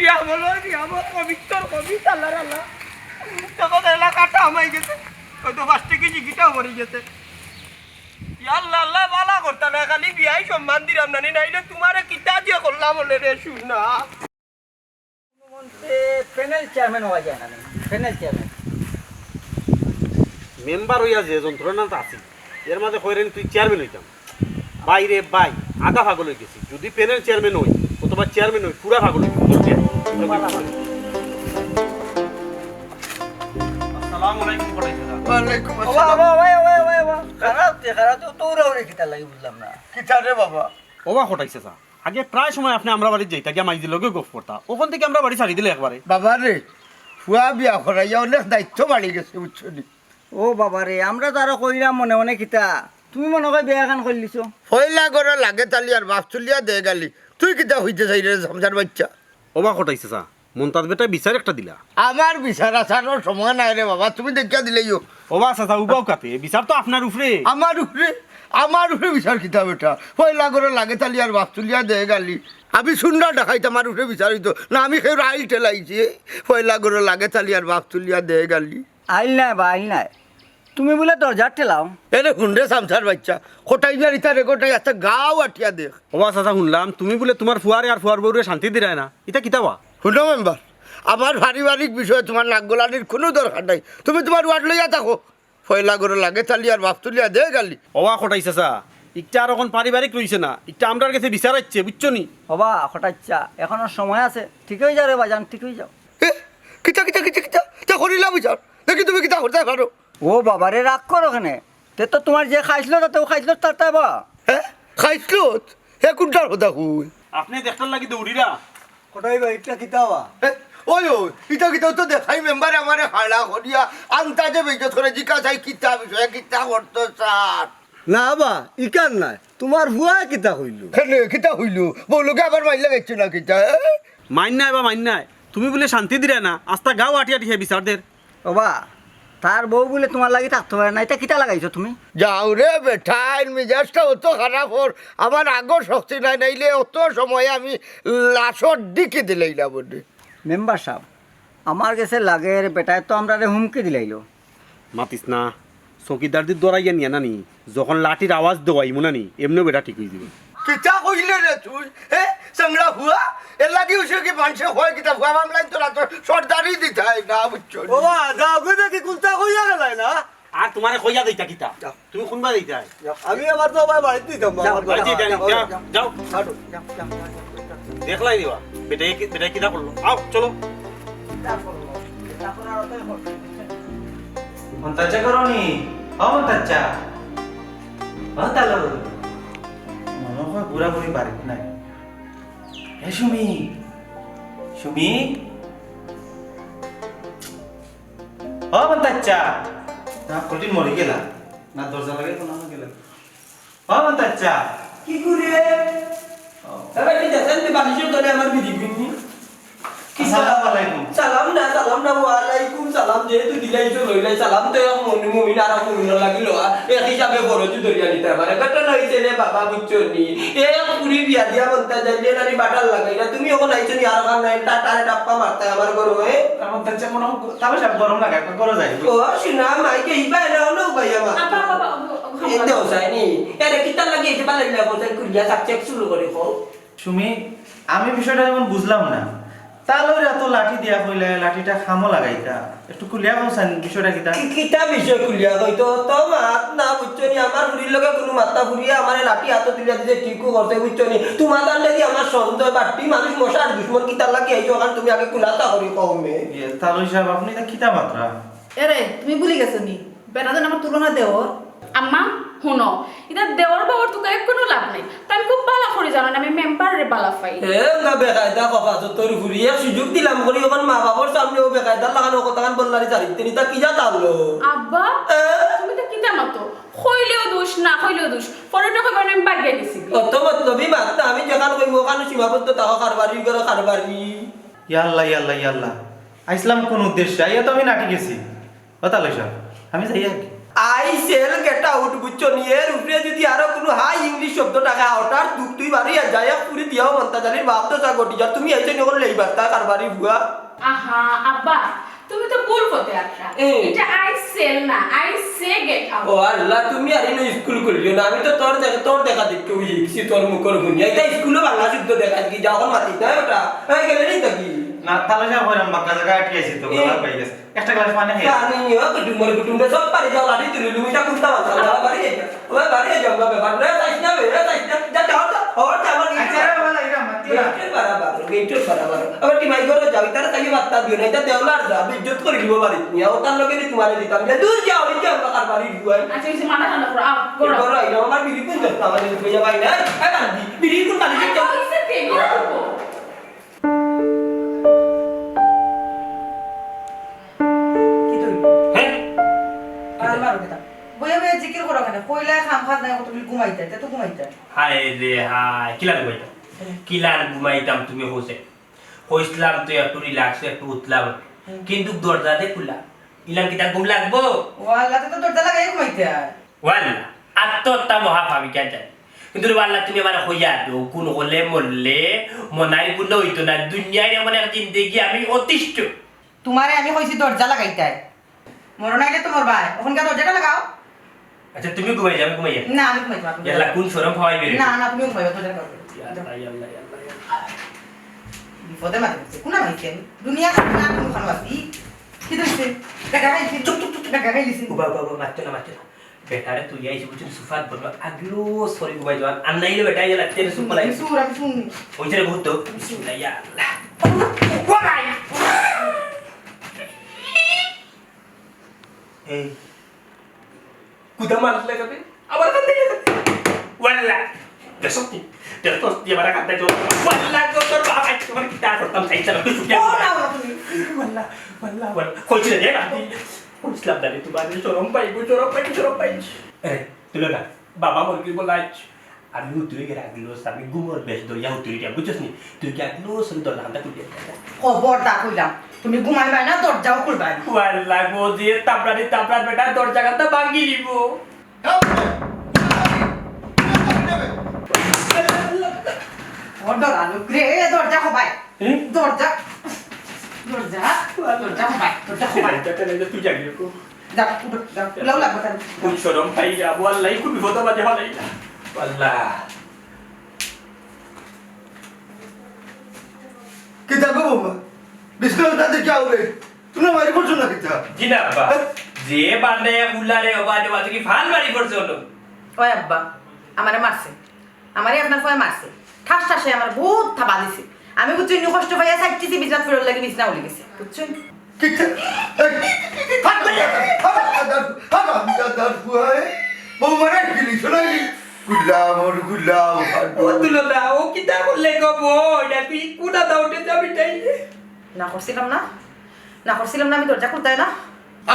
ইয়া বলো, ইয়া বলো, পবিত্র, পবিত্র, আল্লাহ, আল্লাহ। তখন এলাকাটা আমায় গেছে, হয়তো পাঁচ টেকা জিগিটাও পড়ে গেছে। ইয়া আল্লাহ, আল্লাহ, বালা করতা না, খালি বিয়াই সম্মান দিলাম না নি, নাইলে তুমারে কিতা দিয়া করলাম অনে রে, শুন না। মন্ত্রী প্যানেল চেয়ারম্যান হওয়া যায় না নি? Panel chairman. মেম্বার অইয়া যে যন্ত্রণাত আছি, এর মাঝে কইরেন তুই চেয়ারম্যান অইতাম। ভাই রে ভাই, আধা পাগল অই গেছি। যদি প্যানেল চেয়ারম্যান অই, অথবা চেয়ারম্যান অই, পুরা পাগল অই গেছি। আসসালামু আলাইকুম, কটাই দাদা। ওয়ালাইকুম ওবা, আসসালাম। ওবা, ওবা, ওবা, ওবা, ওবা। খারাপ তে, খারাপ তো তোরা ওরে কিতা লাগি বুঝলাম না। কিতা রে বাবা? ওবা কটাই চাচা, আগে প্রায় সময় আপনে আমরার বাড়িত যাইতা, গিয়া মাইজির লগে গফ করতা। অখন থাকি আমরার বাড়ি ছাড়ি দিলে একবারে। বাবা রে, ফুয়া বিয়া করাইয়া অনেক দায়িত্ব বাড়ি গেছে, বুঝছো নি? ও বাবা রে, আমরা তো আরো কইরাম মনে মনে কিতা, তুমি মনে কয় বিয়া এখান করিলিছো। পয়লা ঘরো লাগে তালি আর বাফ তুলিয়া দে গালি। তুই কিতা কইতে চাইরে রে, সংসার বাচ্চা? ওবা কটাই চাচা, মন্তাজ বেটায় বিচার একটা দিলা। আমার বিচার আচারর সময় নাই রে বাবা, তুমি দেখিয়া দিলাইও। ওবা চাচা, উবাও কাতে, বিচার তো আপনার উপরে। আমার উপরে? আমার উপরে বিচার কিতা বেটা? পয়লা ঘরো লাগে তালি আর বাফ তুলিয়া দে গালি। আমি শুনরা ডাকাইত আমার উপরে বিচার অইতো না, আমি কেউর আইল ঠেলাইছি। পয়লা ঘরো লাগে তালি আর বাফ তুলিয়া দে গালি। আইল নাই বা, আইল নাই। তুমি বুলে দরজার ঠেলাও। এরে হুন রে সামসার বাচ্চা, কটাই বিয়ার ইতা রেকর্ড নাই, আস্তা গাঁও আটিয়া দেখ। ওবা চাচা, হুনলাম তুমি বুলে তুমার ফুয়ারে আর ফুয়ার বউরে শান্তি দিরায় না, ইতা কিতা বা? হুনো মেম্বার, আমার পারিবারিক বিষয়ে তুমার নাক গলানির কুনু দরকার নাই, তুমি তুমার ওয়ার্ড লইয়া থাকো। পয়লা ঘরো লাগে তালি আর বাফ তুলিয়া দে গালি। ওবা কটাই চাচা, ইকটা আর অখন পারিবারিক রইছে না, ইকটা আমরার গেছে বিচার আইছে, বুঝছো নি? ওবা কটাই চাচা, এখনো সময় আছে, ঠিক অই যাও রে বাজান, ঠিক অই যাও। এ, কিতা, কিতা, কিতা, কিতা? তা করিলা বিচার। দেখি তুমি কিতা করতায় পারো। ও বাবারে, রাগ করো কেনে? তে তো তুমার যে খাইছলত, তাতেও খাইছলত তার তাই বা। হে? খাইছলত? হে কুনটার কথা কই? আপনে দেখতার লাগি দৌড়িরা। কটাই বা, ইটা কিতা বা? হে? ওই, ওই, ইটা কিতা তো দেখাই মেম্বারে আমারে খাড়া করিয়া আন্তাজে বেইজ্জত করে জিকাইছে কিতা বিষয়ে কিতা করতো স্যার? না বা, ইখান নায়। তুমার ফুয়ায় কিতা কইলো? কেনে, কিতা কইলো? বউ লগে আবার মাইর লাগাইছে না কিতা, এ? মাইর নায় বা, মাইর নায়। তুমি বুলে শান্তি দিরায় না, আস্তা গাঁও আটি আটি হে বিচার দের। ওবা, তার বউ বুলে তুমার লাগি থাকতো পারে না, ইতা কিতা লাগাইছো তুমি? যাও রে বেটা, এর মিজাজটা অত খারাপ অর, আমার আগর শক্তি নাই, নাইলে অত সময় আমি লাশর ডিকি দিলাইলাম অনে। মেম্বার সাব, আমার গেছে লাগের বেটায় তো আমরারে হুমকি দিলাইলো। মাতিস না, চকিদারদি ধরাইয়া নিয়া না নি, যখন লাঠির আওয়াজ দেওয়াইমু না নি, এমনেউ বেটা ঠিক অই যিবো। কিতা কইলে রে তুই? হে, চাংড়া ফুয়া? এর লাগি অইছে কি মানষে কয় কিতা ফুয়া মামলায় তোরা তো সর্দারি দিতায় না, বুঝছো নি? ও বা, যাও গো দেখি কুনতা কইয়া গেলায় না? আর তুমারে কইয়া দিতা কিতা? যাও। তুমি কুনবা দিতায়? যাও। আমি আমার তো ভাই বাড়িত দিতাম, যাও, আমার বাড়িত যাও, দিতাম। যাও, যাও। যাও, যাও, যাও, যাও। দেখলাই দিবা, বেটায় কি, বেটায় কিতা করলো? আও, চলো। কিতা করলো? কিতা করার অতই করলো। মন্তাচ্চা করো নি? ও মন্তাচ্চা। ও তালো। মনে হয় বুড়া বুড়ি বাড়িত নাই। এ সুমি। সুমি। ও মন্তাচ্চা। না, কঠিন মরি গেলা। না, দরজা লাগাই তো না গেলা। ও মন্তাচ্চা। কি করে? ও। দাদা, কি দেখেন যে বালিশের তলে আমার বিড়ি গুন্নি? কি আসসালামু আলাইকুম। না, ওয়ালাইকুম সালাম, যেহেতু দিলাইছো, লইলাই সালাম, তো এক মুমিন, মুমিন আর এক মুমিনর লাগি লওয়া, এক হিসাবে ফরজ ধরিয়া নিতে পারে। ঘটনা অইছে রে বাবা, বুঝছো নি? এক ফুরি বিয়া দিয়া মন্তাজ আলীয়ে নানি বাটার লাগাইরা, তুমি অখন আইছো নি আর খান নাই, তা তারে ডাপ্পা মারতায় আমার ঘরো, এ? আমার তার চেয়ে মনে হয় তাহলে সব গরম লাগে, একবার গরম যায়। ও, শুনা, মাইকে ইবা এনে হলো ভাই আমার। আপা, আপা, আপা, আপা, এই দেও, সাইনি। এরে, কিতার লাগি এই যে বালাই লাগো, তাই কুলিয়া সাবজেক্ট শুরু করে কও। সুমি, আমি বিষয়টা যেমন বুঝলাম না, তা লইরা তো লাঠি দিয়া কইলে, লাঠিটা খামো লাগাইতা। একটু খুলিয়া কও চাইন, বিষয়টা কিতা? কি-, কিতা বিষয় খুলিয়া কইতো? তো মাত না, বুঝছো নি? আমার ফুরির লগে কুনু মাত্তা ফুরিয়ে আমারে লাঠি আতো তুলিয়া দিছে, ঠিকও করছে, বুঝছো নি? তুমার তার লাগি আমার সন্দেহ, বাট্টি মানুষ মশার দুশমন, কিতার লাগি আইছো, কারণ তুমি আগে খুলাসা করি কও মে। ইয়ে, তালই সাহেব, আপনি ইতা কিতা মাতরা? এরে, তুমি ভুলি গেছো নি? বেটা যেন আমার তুলনা দেওর। আম্মা, হুনো, ইতা দেওর বাওর তুকাইয়া কুনু লাভ নাই। তাইন খুব বালা করি জানইন, আমি মেম্বাররে বালা পাই। এ, না বেকায়দা কথা তো তোর ফুরিয়ে সুযোগ দিলাম করি, অখন মা বাবার সামনে ও বেকায়দার লাখান ও কথাখান বললারি চারিত্তে নি, তা কি যা তালো? আব্বা, এ? তুমি তো কিতা মাতো? কইলেও দোষ, না কইলেও দোষ। পরে তো কইবা আমি বাগিয়া গেছি। অত মতলবি মাত না, আমি যেখান কইবো ওখানে সীমাবদ্ধ থাকো, কারবারি করো, কারবারি। ইয়াল্লা, ইয়াল্লা, ইয়াল্লা। আইসলাম কোন উদ্দেশ্যে? আইয়া তো আমি নাটি গেছি। ও তালই সাহেব, আমি যাই আর কি। I shall get out, বুঝছো নি? এর উপরে যদি আরো কোনো হাই ইংলিশ শব্দ থাকে, ওটার দুখ তুই বাড়ি আর যাই, এক পুরি দিয়াও মন্তাজ আলীর বাপ তো চা গটি যা। তুমি আইছো নি ওখানে লেইবার, তা কারবারি বুয়া। আহা, আব্বা, তুমি তো ভুল পথে আছো। এ। এটা I shall না, I say get out। ও আল্লাহ, তুমি আর ইনো স্কুল খুলিও না। আমি তো তোর দেখা, তোর দেখা দেখতে ওই শিখছি, তোর মুখর হুনি। এটা স্কুলো বাংলা শুদ্ধ দেখা কি? যা ওখানে মাতিস না ওটা। এই গেলে নেই তো কি? না, তালই সাহেব, ওই বাক্কা জায়গায় আটকে আছি তো, এ। গলা পাই গেছে। একটা গ্লাস পানি খাই। পানি নিও, কুটুমর কুটুমরে সব পারি যাও, লাঠি তুলি লুমিটা কুন্তা মাথা, বাবা বাড়ি যাই। ওই বাড়ি যাও, বাবা, বাবা, রে, যাইস না, রে, যাইস না, যা, যা, যা, ওর যা, আমার আচ্ছা, রে, বাবা, এরা মাতিও না। গেটের বাড়া বারো, গেটের বাড়া বারো। আবার কি মাই ঘরে যাও, ইতারে তাই বার্তা দিও না, এটা দেওলার যা, বেইজ্জত করে দিব বাড়ি। নিয়া, ও তার লগে নি তোমারে দিতাম, যে দূর যাও, এই যে আমরা কার বাড়ি দুয়াই। আচ্ছা, এই যে মাথা ঠান্ডা করো, আও, করো। করো, এই আমার বিড়ি কোন দোস্ত, আমার বিড়ি কইয়া পাই না, এই বান্দি, বিড়ি কোন বাড়ি যাও? আচ্ছা, ওই যে কে, করো। কি তুই? হ্যাঁ? আর মারো কিতা? বইয়া বইয়া জিকির করো কেনে? কইলায় কাম কাজ নাই, তুমি ঘুমাইতায়, তে তো ঘুমাইতায়। হায় রে হায়, কিলান ঘুমাইতাম? হ্যাঁ। কিলান ঘুমাইতাম তুমি কইছে? কইছলাম তো একটু relax, একটু উঠলাম। হুম। কিন্তু দরজা যে খুলা। ইলান কিতা ঘুম লাগবো? ও আল্লাহ, তে তো দরজা লাগাই ঘুমাইতায়। ওয়াল্লা, আত্মহত্যা মহাপাপী কেন জানি। কিন্তু রে আল্লাহ, তুমি আমারে কইয়া দেও, কোন হলে মরলে মনাই গুণ হইতো না। দুনিয়ার এমন এক জিন্দেগি আমি অতিষ্ঠ। তোমারে আমি কইছি দরজা লাগাইতায়। মরো নাইলে তো মরবায়। ওখানকার দরজাটা লাগাও। আচ্ছা, তুমি ঘুমাই যাও, আমি ঘুমাই যাই। না, আমি ঘুমাইতে পারবো না। ইয়াল্লা, কোন শরম পাওয়াই বেরিয়ে? না, না, তুমি ঘুমাইবা, দরজা লাগাও। ইয়াল্লা, ইয়াল্লা, ইয়াল্লা, ইয়াল্লা। বিপদে মাঝে পড়ছে। কোন মাইছে আমি? দুনিয়া না কোন খানো আছি? কি ধরছে? টাকা খাইছি। চুপ, চুপ, চুপ, চুপ। টাকা খাইছি। উবা, উবা, উবা, মারতো না, মারতো না। বেটারে তুই আইসি বুঝছিস, সুফাত বললো, আগলো সরি ঘুমাই যাওয়ার। আর নাইলে বেটা, ইয়াল্লা, তেরে সুপ পালাই। আমি সুর, আমি শুনি। ওই যে রে, ভূত তো। বিসমিল্লাহ, ইয়াল্লা। ও ভাই। এই, কুদা মারলে কেনে? আবার কান্দে কেনে? ওয়াল্লা। দেখছস নি? দেখছস নি? আবার কান্দে তো। ওয়াল্লা, গো, তোর বাপ আইছে, তোমার কিতা করতাম, চাইছে না, তুই শুকিয়ে ও, যাবে। না, না, তুমি। ওয়াল্লা, ওয়াল্লা, ওয়াল্লা। কইছি রে, কান্দি। কইছিলাম না রে, তোমার শরম পাইবো, শরম পাইবো, শরম পাইবো। এ, তুলো না। বাবা মরগি বলাইছ। আমি হুতুরে গেরা গেলো, আমি ঘুমর বেশ ধরিয়া হুতুরে দিয়া, বুঝছস নি? তুই গিয়া গেলো, সব দরজা খান্তা খুলিয়া দে। খবরদার কইলাম, তুমি ঘুমাইবায় না, দরজাও খুলবায় না। ওয়াল্লা গো, যে তাবড়ানি তাবড়ার বেটা দরজা খান্তা ভাঙি নিব। ও ডরালো রে, দরজা খোবায়। এ? দরজা, দরজা, দরজা খোবায়, দরজা খোবায়। এটা কেন, এটা তুই জাগিয়ে কো। যাও, উঠো, যাও। লাও লাগবে তার। কোন শরম পাই যাবো, আল্লাহ, কোন বিপদ বাজে হলাই না। আল্লাহ। কিতা গো বৌমা? বিষ্ণু দাদা কি আউলে? তুমি মারি পড়ছো না কিতা? জি না, আব্বা। হ্যাঁ? যে বান্দে উল্লারে ওবা দেবা, তুই কি ফান মারি পড়ছো হলো? ওই আব্বা, আমারে মারছে। আমারে আপনার ফুয়ায় মারছে। ঠাস ঠাসে আমার বহুত থাবা দিছে। আমি বুঝছি, ইনি কষ্ট পাইয়া চাইতেছি, বিছনাত ফিরল লাগি বিছনা উলি গেছে। বুঝছেন? কিতা? এই, হাত ধরে, হাত ধরে, হাত ধরে, হাত ধরে, ফুয়ায়। বউ মারা গেলি, শোনাই? গুলাম, ওর গুলাম, হাত ও ধরে। তুলো না, ও কিতা করলে গো বউ? এটা তুই কুনা দাউটে যাবি তাই? না করছিলাম না? না করছিলাম না, আমি দরজা খুলতায় না।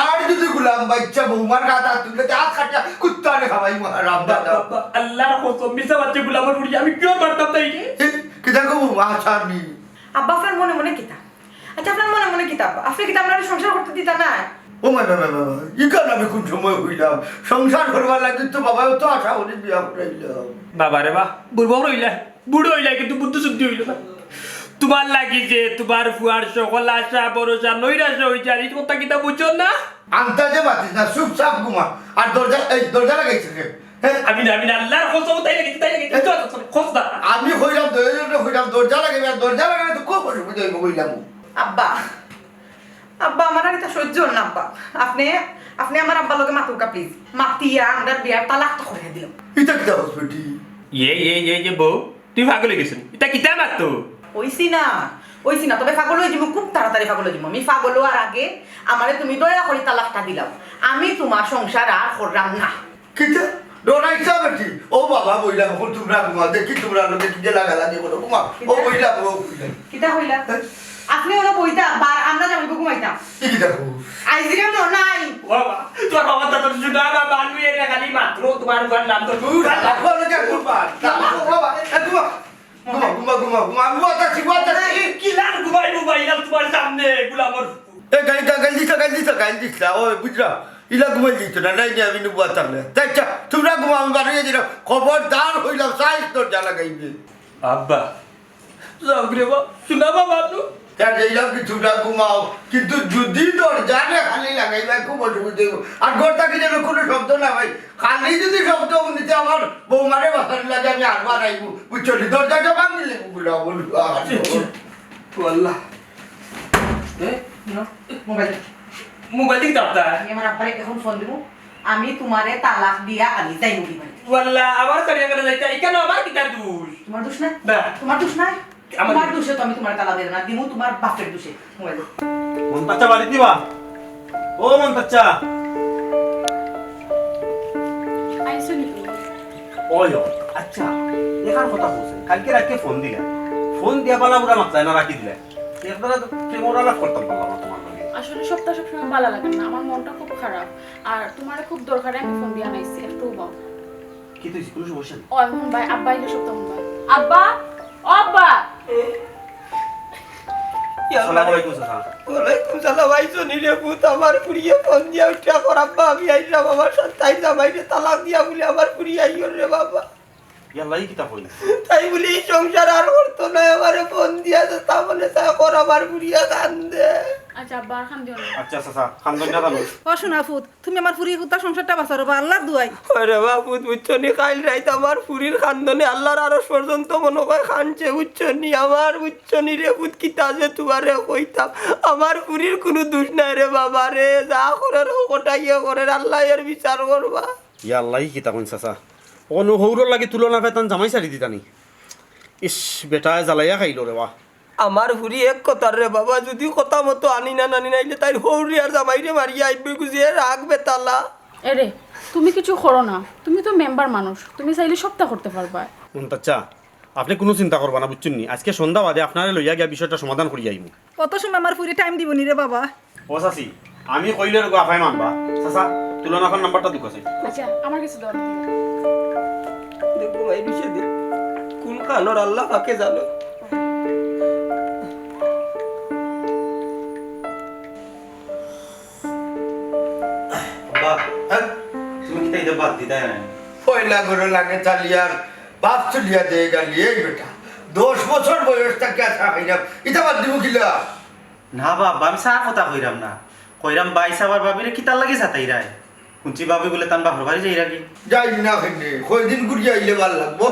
আর যদি গুলাম বাচ্চা বৌমার গাত হাত তুললে, তে হাত কাটিয়া কুত্তারে খাওয়াই মহারাম দাদা। আব্বা, আল্লাহর কসম, মিছা মাতছে গুলামর বুড়ি, আমি কিয় মারতাম তাই রে? এ, কিতা গো বৌমা, আচ্ছা আমি। আব্বা, আপনার মনে মনে কিতা? আচ্ছা, আপনার মনে মনে কিতা আব্বা? আপনে কিতা আমরারে সংসার করতে দিতা না? ও মাই, মাই, মাই, মাই, মাই, ইখান আমি কোন সময় কইলাম? সংসার করবার লাগি তো বাবায় অত আশা করি বিয়া করাইলাম। বাবা রে বা, বুড়বক রইলা, বুড়া অইলা, কিন্তু বুদ্ধি শুদ্ধি অইলো না। তুমার লাগি যে তুমার ফুয়ার সকল আশা ভরসা নৈরাশ অইযার, ই কথা কিতা বুঝো না? আন্তাজে মাতিস না, চুপচাপ ঘুমা। আর দরজা, এই দরজা লাগাইছে কে? হ্যাঁ? আমি না, আমি না, আল্লার কসম, তাই লাগাইছে, তাই লাগাইছে, এই, চল, চল, খোঁজ না। আমি কইলাম, দরজা কইলাম, দরজা লাগাইবে, আর দরজা লাগাইলে তো খুব অসুবিধা অইবো কইলাম। আব্বা, আব্বা, আমার আর ইতা সহ্য অর না আব্বা। আপনে, আপনে আমার আব্বার লগে মাতউক্কা please। মাতিয়া আমরার বিয়ার তালাকটা করাই দিলাম। ইতা কিতা কস বেটি? ইয়ে, ইয়ে, ইয়ে, ইয়ে, বউ, তুমি পাগল অইগেছো নি? ইতা কিতা মাতো? অইছি না, অইছি না, তবে পাগল অইযিমু, খুব তাড়াতাড়ি পাগল অইযিমু। আমি পাগল অওয়ার আগে আমারে তুমি দয়া করি তালাকটা দিলাও। আমি তুমার সংসার আর কররাম না। কিতা? ডরাইছা বেটি? ও বাবা, বইলাম, অখন তুমরা ঘুমাও, দেখি তুমরার লগে কিতা লাগালাগি করো। ঘুমাও, ও কিতা? বইলাম, ও বইলাম। কিতা কইলা? হ্যাঁ? আপনে অনো বইতা, বার আমরা যাইমু ঘুমাইতাম। ই কিতা কও? আইজরে মনাই। ও বাবা, তুমার বাবা তো শুনা বাবা, আমি এর খালি মাত্র তুমার বাবার নাম তো দূর। বাবা, ওরে যা ঘুমা। বাবা, এ ঘুমা। ঘুমা, ঘুমা, ঘুমা, ঘুমা। আমি ওয়াতা আছি, ওয়াতা আছি। কিলান ঘুমাই, ঘুমাই, ইলান তুমার সামনে, গুলামর। এ, গাইল, গাইল, গাইল দিতা, গাইল দিতা, গাইল দিতা। ও, বুঝরা? ইলা ঘুমাই দিত না, নাই, নাই, আমি নিবো তাহলে। তাই, আচ্ছা, তুমরা ঘুমাও, আমি বারইয়া দিলাম। খবরদার কইলাম, সাইজ দরজা লাগাইবে। আব্বা, যাও রে বাবা, শুনা বাবা, নু। তার এইলাম কি তুমরা ঘুমাও, কিন্তু যদি দরজারে খালি লাগাইবা, খুব অসুবিধা অইবো। আর ঘর থাকি যেন কোনো শব্দ না অয়, খালি যদি শব্দ হুনিতে আমার বৌমারে বাঁচানি লাগে, আমি আরবার আইমু, বুঝছো নি? দরজাটা ভাঙিলে গুলা বলবো আর। ছি, ছি। ও আল্লাহ। এ, না, মোবাইল। মোবাইল দিকে দাও, দাও। আমি আমার আব্বারে এখন ফোন দিমু, আমি তুমারে তালাক দিয়া আমি যাইমু কি বাড়ি। ওয়াল্লাহ, আবার করিয়া করে যাইতা, ইখানো আমার কিতা দোষ? তুমার দোষ নাই? না। তুমার দোষ নাই? আমার তুমার দোষ। দোষে তো আমি তুমারে তালাক দিলাম না, দিমু তুমার বাপের দোষে। মোবাইল দাও। মন্তাচ্চা বাড়িত নি বা? ও মন্তাচ্চা। আইছো নি তুমি? ওই, ও, আচ্ছা, এখান কথা বলছেন। কালকে রাইতে ফোন দিলা। ফোন দিয়া বালা বুরা মাতলায় না, রাখি দিলা। একবারে তো প্রেমর আলাপ করতাম পারলাম না তুমার লগে। আসলে সবতা সবসময় বালা লাগে না, আমার মনটা খুব খারাপ। আর তুমারে খুব দরকারে আমি ফোন দিয়া আনাইছি, একটু বও। কিতা অইছে? কোনো সমস্যা নাই? ও, আমি হুনবায়, আব্বা আইলে সবতা হুনবায়। আব্বা, ও আব্বা। আসসালামু আলাইকুম, চাচা। ওয়ালাইকুম সালাম। আইছো নি রে পুত? আমার ফুড়িয়ে ফোন দিয়া উঠিয়া কর, "আব্বা, আমি আইলাম, আমার সাথে তাই জামাইরে তালাক দিয়া বলে আমার ফুড়ি আইও রে বাবা।" ইয়াল্লা, ই কিতা কইন? তাই বলে ই সংসার আর করতো না, আমারে ফোন দিয়া যে তা মনে চায় কর, আমার ফুড়িয়ে কান্দে। আচ্ছা আব্বা, আর কান্দিও না। আচ্ছা চাচা, কান্দইন না জানো। ও সোনা পুত, তুমি আমার ফুড়ির কুত্তা সংসারটা বাঁচারো বা, আল্লার দুয়াই। ওরে বাবা, বুঝছো নি, কাইল রাইত আমার ফুড়ির কান্দনে আল্লার আরশ পর্যন্ত মনো কয় কানছে, বুঝছো নি? আমার, বুঝছো নি রে পুত, কিতা যে তুমারে কইতাম, আমার ফুড়ির কুনু দুষ নাই রে বাবা রে, যা করের অউ কটাইয়ে করের, আল্লায় এর বিচার করবা। ইয়া আল্লাহ, ই কিতা কইন চাচা? অনো হউরর লাগি তুলনা পায় তান জামাই ছাড়ি দিতা নি? ইস, বেটায় জ্বালাইয়া খাইলো রে বা। আমার ফুড়ি এক কথার রে বাবা, যুদি কথা মতো আনি না, নানি নাইলে তাইর হউরি আর জামাইরে মারিয়া আইবো, বুঝি এ রাগ বেতালা। এরে, তুমি কিছু করো না, তুমি তো মেম্বার মানুষ, তুমি চাইলে সবতা করতে পারবায়। মন্তাচ্চা, আপনে কুনু চিন্তা করবা না, বুঝছইন নি? আইজকে সন্ধ্যা বাদে আপনারে লইয়া গিয়া বিষয়টা সমাধান করিয়া আইমু। অত সময় আমার ফুড়ি টাইম দিবো নি রে বাবা। ও চাচি, আমি কইলে রে গো আফায় মানবা। চাচা, তুলনাফার নাম্বারটা দুকা চাই। আচ্ছা, আমার কাছে দেও। দেখো ভাই, বিষয় দে। কোন কানোর আল্লাহ পাকে জানো। আব্বা, হ্যাঁ? তুমি কিতা ইতা বাদ দিতায় না? পয়লা ঘরো লাগে চালিয়ার বাপ তুলিয়া দে গালি, এই বেটা। দশ বছর বয়স থাকি আশা খাইলাম, ইতা বাদ দিমু কিলা? না বা আব্বা, আমি চা কথা কইরাম না। কইরাম ভাইসাব আর ভাবিরে কিতার লাগি সাতাইরায়? হুনছি ভাবি বুলে তান বাপর বাড়ি যাইরাগি। যাই না কেনে, কয়দিন ঘুরিয়া আইলে ভালা লাগবো।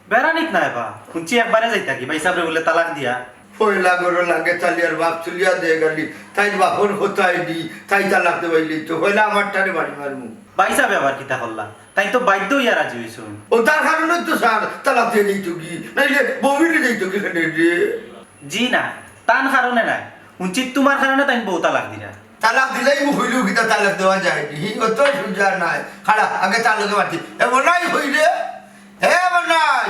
বেড়ানিত নায় বা, হুনছি একবারে যাইতাগি, ভাইসাবরে বুলে তালাক দিয়া। পয়লা ঘরো লাগে চালিয়ার বাপ তুলিয়া দে গালি, তাইর বাপর কথায় দি, তাই তালাক দেওয়াইলে তো, পয়লা আমারটারে বাড়ি মারমু। ভাইসাবে আবার কিতা করলা? তাইন তো বাধ্য অইয়া রাজি অইছইন। ও তার কারণে তো স্যার তালাক দিয়া দিতো কি, নাইলে বমিরে দিতো কি কেনে রে? জি না, তান কারণে নায়। হুনছি তুমার কারণে তাইন বউ তালাক দিরা। তালাক দিলেই মুখ হইলেও কিতা তালাক দেওয়া যায় নি? হি, অত সুজা নায়। খাড়া, আগে তার লগে মাতি। এ মনাই হই রে? এ মনাই!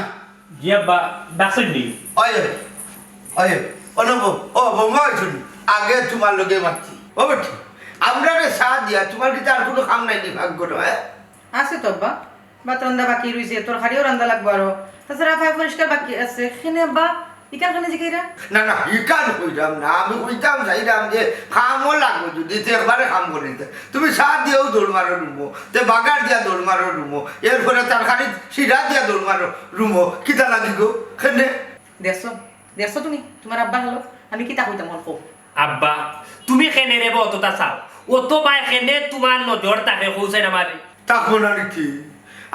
জি আব্বা, ডাকছইন নি? ওই, ওই, ওই, ও নবু, ও বৌমা হইছইন। আগে তুমার লগে মাতি। ও বেটি, আমরারে চা দিয়া, তুমার কিতা আর কুনু কাম নাই নি ভাগ্য নয়? আছে তো আব্বা, ভাত রান্দা বাকি রইছে, তরকারিও রান্দা লাগবো আরো। তাছাড়া ফায় পরিষ্কার বাকি আছে। কেনে আব্বা, ইখান কেনে জিকাইরা? না না, ইখান কইরাম না, আমি কইতাম চাইরাম যে কামও লাগবো যদি, তে একবারে কাম করি দিতে। তুমি ছাদ দিয়াও দৌড় মারো রুমো, তে বাগার দিয়া দৌড় মারো রুমো, এরপরে তরকারি শিরা দিয়া দৌড় মারো রুমো, কিতা লাগি গো? কেনে? দেখছো, দেখছো তুমি তুমার আব্বার হালত? আমি কিতা কইতাম অখন কও। আব্বা, তুমি কেনে রে বা অততা চাও? অত বায় কেনে তুমার নজর থাকে কও চাইন আমারে? তা কোন আর কি?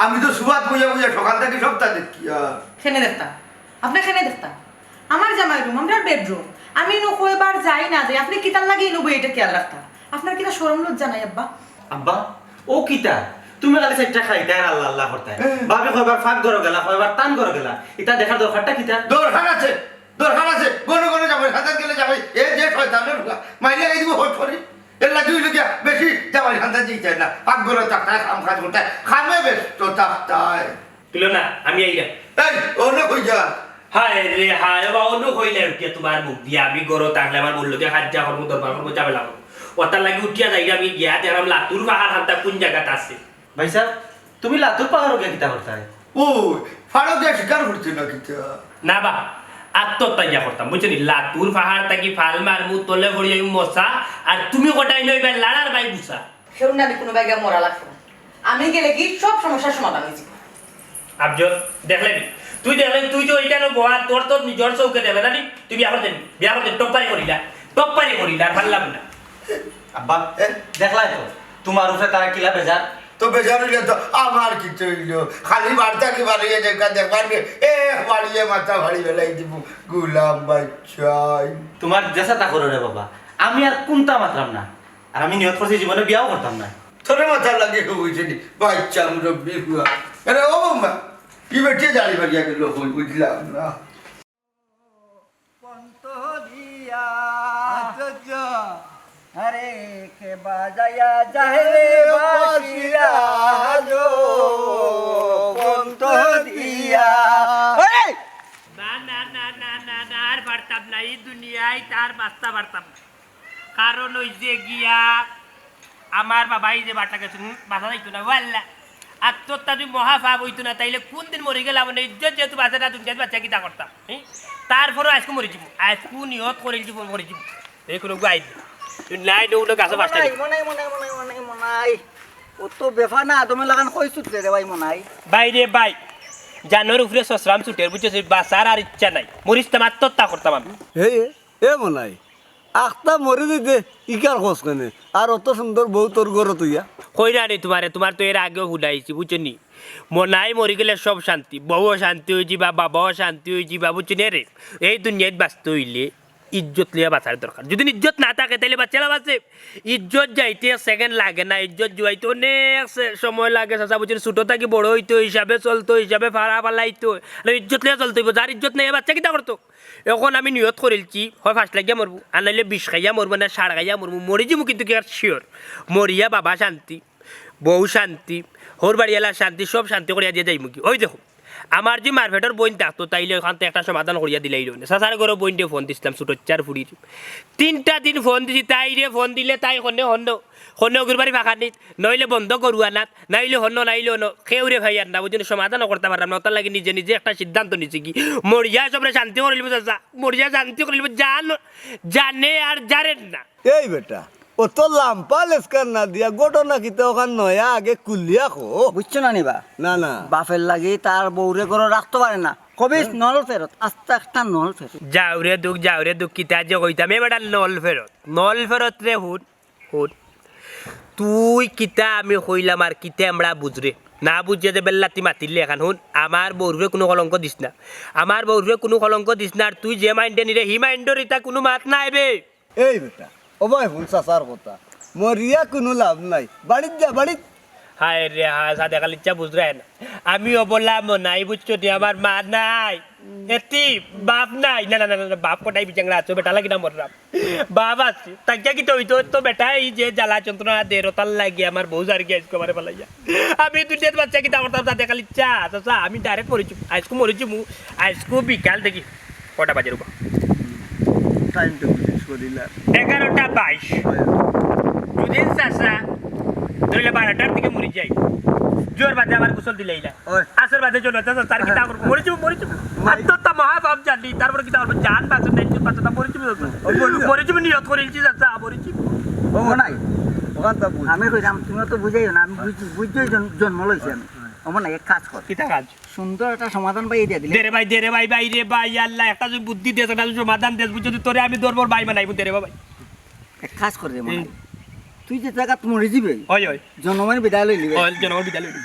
আমি তো সুবাত বইয়া বইয়া সকাল থাকি সবতা দেখি আর। কেনে দেখতা? আপনে কেনে দেখতা? আমার জামাই রুম, আমরার বেডরুম। আমি ইনো কয়বার যাই না যাই, আপনে কিতার লাগি ইনো বইয়া ইটা খেয়াল রাখতা? আপনার কিতা শরম লজ্জা নাই আব্বা? আব্বা, ও কিতা? তুমি খালি চাইরটা খাইতায় আর আল্লাহ আল্লাহ করতায়। ভাবি কয়বার ফাঁক ঘরো গেলা, কয়বার তান ঘরো গেলা, ইতা দেখার দরকারটা কিতা? দরকার আছে, দরকার আছে। ঘন ঘন জামাইর কান্দাত গেলে জামাই, এ যে শয়তানের ফুয়া, মাইরে এই দিব হট করি। এর লাগি অইলো গিয়া বেশি জামাইর কান্দাত যাইতায় না, পাকঘরো থাকতায়, কাম কাজ করতায়, কামে ব্যস্ত থাকতায়। তুলো না, আমি আইরা। এই, অনো কই যা? হায় রে হায়, বা অনো কইলে উঠিয়া তুমার মুখ দিয়া, আমি ঘরো থাকলে আমার বউর লগে কাজিয়া করমু, দরবার করমু, ঝামেলা করমু। অতার লাগি উঠিয়া যাইরা, আমি গিয়া দেখরাম লাতুর পাহাড় খান্তা কুন জাগাত আছে। ভাইসাব, তুমি লাতুর পাহাড়ো গিয়া কিতা করতায়? ও, ফাড়ো দিয়া শিকার করতে না কিতা? না বা, আত্মহত্যা গিয়া করতাম, বুঝছো নি? লাতুর পাহাড় থাকি ফাল মারমু, তলে পড়ি যাইমু মশা, আর তুমি কটাই নই ভাই লাড়ার ভাই গুছা। কেউ না, আমি কুনু বায় গিয়া মরা লাগবো না। আমি গেলে কি সব সমস্যার সমাধান অইযিবো। আফজল, দেখলে নি? তুই দেখলে, তুই তো ইখানো বওয়া, তোর তো নিজর চউখে দেখলে না নি? তুই বিয়া করতে নি? বিয়া করতে টপ্পারি করিলা, টপ্পারি করিলা, আর পারলাম না। আব্বা, এ, দেখলায় তো, তুমার উপরে তারা কিলা বেজার। তো বেজার অইলে তো আমার কিতা অইলো? খালি বাড়ি থাকি বারইয়া যাইবা, দেখবার নি, এ, বাড়িয়ে মাথা ফাড়ি ফালাই দিমু, গুলাম বাচ্চাই। তুমার যেছা তা করো রে বাবা, আমি আর কুনতা মাতরাম না। আর আমি নিয়ত করছি জীবনে বিয়াও করতাম না। তোরে মাথার লাগি অইছে নি, বাচ্চা মুরব্বি ফুয়া। আরে ও বৌমা, ই বেটিয়ে জানি বাড়িয়া গেল, কই বুঝলাম না। কণ্ঠ দিয়া আরে কে বাজাইয়া যায় রে বাঁশিয়া লো কণ্ঠ দিয়া। এই! না, না, না, না, না, না, আর পারতাম না, ই দুনিয়াত আর বাঁচতাম পারতাম না। কারণ অইছে গিয়া, আমার বাবায় যে বাটা গেছে, হুম, বাঁচা যাইতো না, ওয়াল্লা। আত্মহত্যা যদি মহা পাপ অইতো না, তাইলে কুনদিন মরি গেলাম, মানে ইজ্জত যেহেতু বাঁচে না, দুনিয়াত বাঁচিয়া কিতা করতাম, হুম? তারপরেও আইজকু মরি যিমু, আইজকু নিয়ত করিল যিমু, মরি যিমু। এই কুনু গুয়াই নাই, নাই, নাই, নাই, গাছে বাঁচতে মনাই, মনাই, মনাই, মনাই, মনাই, মনাই। ও তো বেফা না, তুমি লাগান কই ছুটলে রে ভাই মনাই? ভাই রে ভাই, জানর উপরে সসরাম ছুটের, বুঝছস? বাঁচার আর ইচ্ছা নাই, মরিস তো আত্মহত্যা করতাম আমি। হে, এ মনাই, আখতা মরি দিতে ইকার খোঁজ কেনে? আর অত সুন্দর বউ তোর ঘরো তুইয়া? কইরা নি তুমারে, তুমার তো এর আগেও হুনাইছি, বুঝছো নি? মনাই মরি গেলে সব শান্তি, বউও শান্তি অইযিবা, বাবাও শান্তি অইযিবা, বুঝছো নি রে? এই দুনিয়াত বাঁচতে অইলে ইজ্জত লইয়া বাঁচার দরকার। যদি ইজ্জত না থাকে, তাইলে বাঁচা লাভ আছে? ইজ্জত যাইতে এক সেকেন্ড লাগে না, ইজ্জত জুয়াইতে অনেক সে-, সময় লাগে। চাচা, বুঝছো নি? ছোট থাকি বড় অইতো, হিসাবে চলতো, হিসাবে ফাড়া ফালাইতো, আর ইজ্জত লইয়া চলতে অইবো। যার ইজ্জত নাই, বাচ্চা কিতা করতো? এখন আমি নিয়ত করিলছি, হয় ফাঁস লাগিয়া মরমু, আর নাইলে বিষ খাইয়া মরমু, না সার খাইয়া মরমু, মরি যিমু কিন্তু কি আর sure। মরিয়া বাবা শান্তি, বউ শান্তি, হউর বাড়িআলা শান্তি, সব শান্তি করিয়া দিয়া যাইমু কি। ওই দেখো, আমার যে মার পেটর বইন থাকতো, তাইলে অখানতে একটা সমাধান করিয়া দিলাইলো নে। চাচার ঘরো বইনরে ফোন দিছলাম, ছোট চার ফুড়ির। তিনটা দিন ফোন দিছি, তাইরে ফোন দিলে তাই হনো হনো, হনো অগুর বাড়ি ফাঁকা নিত, নইলে বন্ধ করুয়া নাত, নাইলে হনো, নাইলে হনো, কেউরে পাইয়ার না, বুঝছো নি? সমাধানও করতা পারলাম না। অতার লাগি নিজে নিজে একটা সিদ্ধান্ত নিছি কি, মরিয়া সবরে শান্তি করিলিমু চাচা, মরিয়া শান্তি করিলিমু, জান, জানে আর জারের না। এই বেটা, অত লাম্বা লেকচার না দিয়া ঘটনা কিতা অখান নয়া আগে খুলিয়া কও। বুঝছো না নি বা? না, না। বাপের লাগি তার বউরে ঘরো রাখতো পারে না। কবিস নল ফেরত, আস্তা একটা নল ফেরত। যাও রে দুখ, যাও রে দুখ, কিতা যে কইতাম, এ বেটা নল ফেরত, নল ফেরত রে হুন। হুন, তুই কিতা আমি কইলাম আর কিতা আমরা বুঝরে। না বুঝিয়া যে বেল্লাতি মাতিলে এখান হুন, আমার বউরে কুনু কলঙ্ক দিস না, আমার বউরে কুনু কলঙ্ক দিস না। আর তুই যে মাইন্ডে নিরে হি মাইন্ডর ইতা কুনু মাত নাই বে। এই বেটা, ও ভাই হুন চাচার কথা, মরিয়া কুনু লাভ নাই, বাড়িত যা, বাড়িত। হায় রে হায়, সাদে খালি ইচ্ছা বুঝরে না। আমি অবলা মনাই, বুঝছো নি, আমার মা নাই, এতিম, বাপ নাই। না, না, না, না, বাপ কটাই বিচাংরা আছো, বেটা লাগি না মররাম। বাপ আছে, তাকিয়া কিতা অইতো, তো বেটা এই যে জ্বালা যন্ত্রণা দের, অতার লাগি আমার বউ যার গিয়া আইজকু আমারে ফালাইয়া। আমি দুনিয়াত বাঁচিয়া কিতা করতাম, সাদে খালি ইচ্ছা, চাচা, আমি direct মরি যিমু, আইজকু মরি যিমু, আইজকু বিকাল দেখি কটা বাজে রুবা? টাইম তো জিজ্ঞেস করিলা। এগারোটা বাইশ। যদি চাচা, ধরিলে বারোটার দিকে মরি যাই, জোর বাদে আমার গোসল দিলাইলা। ওই। আসর বাদে জোর বাদে চাচা, তার কিতা করবো? মরি যিমু, মরি যিমু। আত্মহত্যা মহা পাপ জানি, তারপরে কিতা করবো? জান বাঁচে না, ইজ্জত বাঁচে না, মরি যাবি। মরি যাবি, নিয়ত করিলছি, চাচা, মরি যাবি। ও নাই, ওখান তো বুঝ। আমি কইলাম, তুমি তো বুঝাইও না, আমি বুঝি, বুঝতেই জন-, জন্ম লইছি আমি। ও না, এক কাজ কর। কিতা কাজ? সুন্দর একটা সমাধান পাইয়া দিয়া দিলে। দে রে ভাই, দে রে ভাই, ভাই রে ভাই, আল্লাহ, একটা যদি বুদ্ধি দেস, একটা যদি সমাধান দেস, বুঝছো, তোরে আমি ধর্মর ভাই বানাইবো, দে রে বাবা। এক কাজ কর রে মনাই। তুই যে জাগাত মরি যিবে, ওই, ওই। জনমের বিদায় লইলি বে। ওই, জনমের বিদায় লইলি।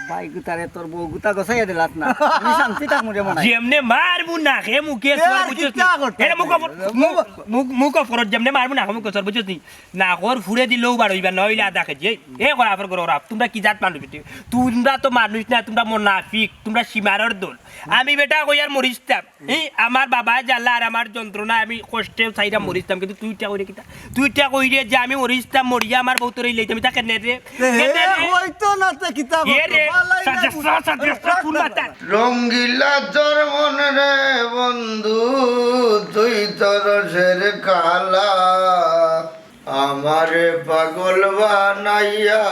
ভাই গুতারে তোর বউ গুতা গছাইয়া দিলাস না। আমি শান্তি থাকমু রে মনাই। যেমনে মারমু না, হে মুখে এ, সর আর বুঝছস কিতা নি? করতে এ, মুখ হবে? অফ-, মুখ, মুখ, মুখ অফ করো, যেমনে মারমু না, হে মুখে সর বুঝছস নি? না কর ফুরে দিলেও বার হইবা, নইলে আধা কেজি। এই, এ কর, আফর করো, রাখ। তোমরা কি জাত মানুষ বেটি? তোমরা তো মানুষ না, তোমরা মুনাফিক, তোমরা সীমারর দল। আমি বেটা কই আর মরিস্তাম। এই আমার বাবা জ্বালা আর আমার যন্ত্রণা, আমি কষ্টে চাইরা মরিস্তাম, কিন্তু তুই ইটা কইরে কিতা? তুই ইটা কইরে যে আমি মরিস্তাম, মরিয়া আমার বউ তোরে লইতাম, ইটা কেনে রে? এ, কেনে রে? হইতো না তে কিতা এ করতো? রে, বালাই না সাজা, বুঝ- সাজা, সাজা, সাজা, ফুল মাথা। রঙ্গিলা তোর মন রে বন্ধু, তুই তো রসের কালা, আমারে পাগল বানাইয়া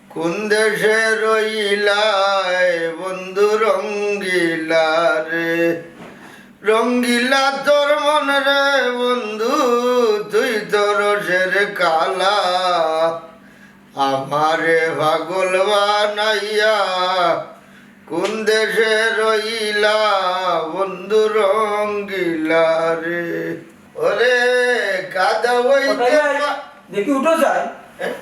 কোন দেশে রইলায় বন্ধু রঙ্গিলা রে? রঙ্গিলা তোর মন রে বন্ধু, তুই তো রসের কালা, আমারে পাগল বানাইয়া কোন দেশে রইলা বন্ধু রঙ্গিলা রে? ওরে কাদা ওই ওটাই আর দেখি উঠো যায়। এ?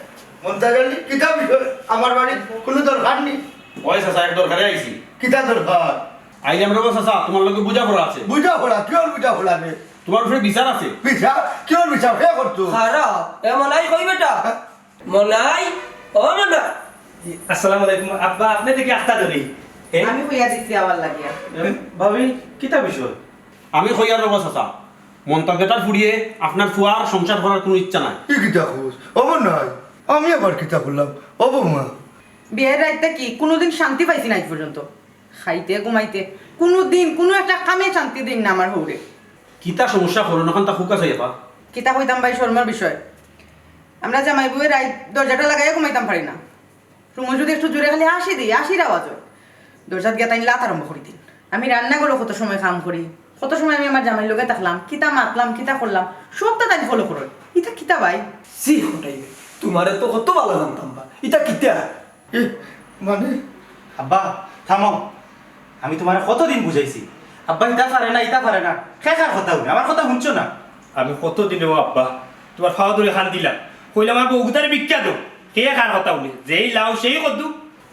মন্তাজ আলী, কিতা বিষয়? আমার বাড়ি কোনো দরকার নেই। ওই চাচা, এক দরকারে আইছি। কিতা দরকার? আইলাম রে চাচা, তোমার লগে বুঝা পড়া আছে। বুঝা পড়া? কিওর বুঝা পড়া রে? তোমার উপরে বিচার আছে। বিচার? কিওর বিচার? কে করতো? খারাপ। এ মনাই কই বেটা? হ্যাঁ? মনাই, ও মনাই। আসসালামু আলাইকুম। আব্বা, আপনি দেখি আস্তা ধরি। এ? আমি কইয়া দিছি আবার লাগিয়া। এ, ভাবি, কিতা বিষয়? আমি কইয়ার রব চাচা, মন্তাজ বেটার ফুড়িয়ে আপনার ফুয়ার সংসার করার কোনো ইচ্ছা নাই। ই কিতা কস? ও মনাই, আমি আবার কিতা করলাম? ও বৌমা। বিয়ার রাইত থাকি কোনোদিন শান্তি পাইছি না আজ পর্যন্ত। খাইতে, ঘুমাইতে, কোনোদিন কোনো একটা কামে শান্তি দিন না আমার হউরে। কিতা সমস্যা করো না, তা হুকা চাইবা? কিতা কইতাম ভাই, শরমর বিষয়। আমরা জামাই বউয়ে রাইত দরজাটা লাগাইয়া ঘুমাইতাম পারি না। রুমো যদি একটু জোরে খালি আসি দেই, আসির আওয়াজ হয়। দরজাত গিয়া তাইন লাত আরম্ভ করি দিন। আমি রান্নাঘরো কত সময় কাম করি, কত সময় আমি আমার জামাইর লগে থাকলাম, কিতা মাতলাম, কিতা করলাম, সবটা তাইন ফলো করইন। ইতা কিতা ভাই? ছি, কটাই ভাই, তোমারে তো কত ভালা জানতাম বা। ইতা কিতা? এ, মানে? আব্বা, থামো। আমি তোমারে কতদিন বুঝাইছি। আব্বা, ইতা পারে না, ইতা পারে না। কে কার কথা হুনে? আমার কথা হুনছো না? আমি কতদিন রে আব্বা, তোমার পাও ধরি কান্দিলাম। কইলাম, আমার বউগুতারে ভিক্ষা দেও। কে কার কথা হুনে? যেই লাও সেই কদ্দু।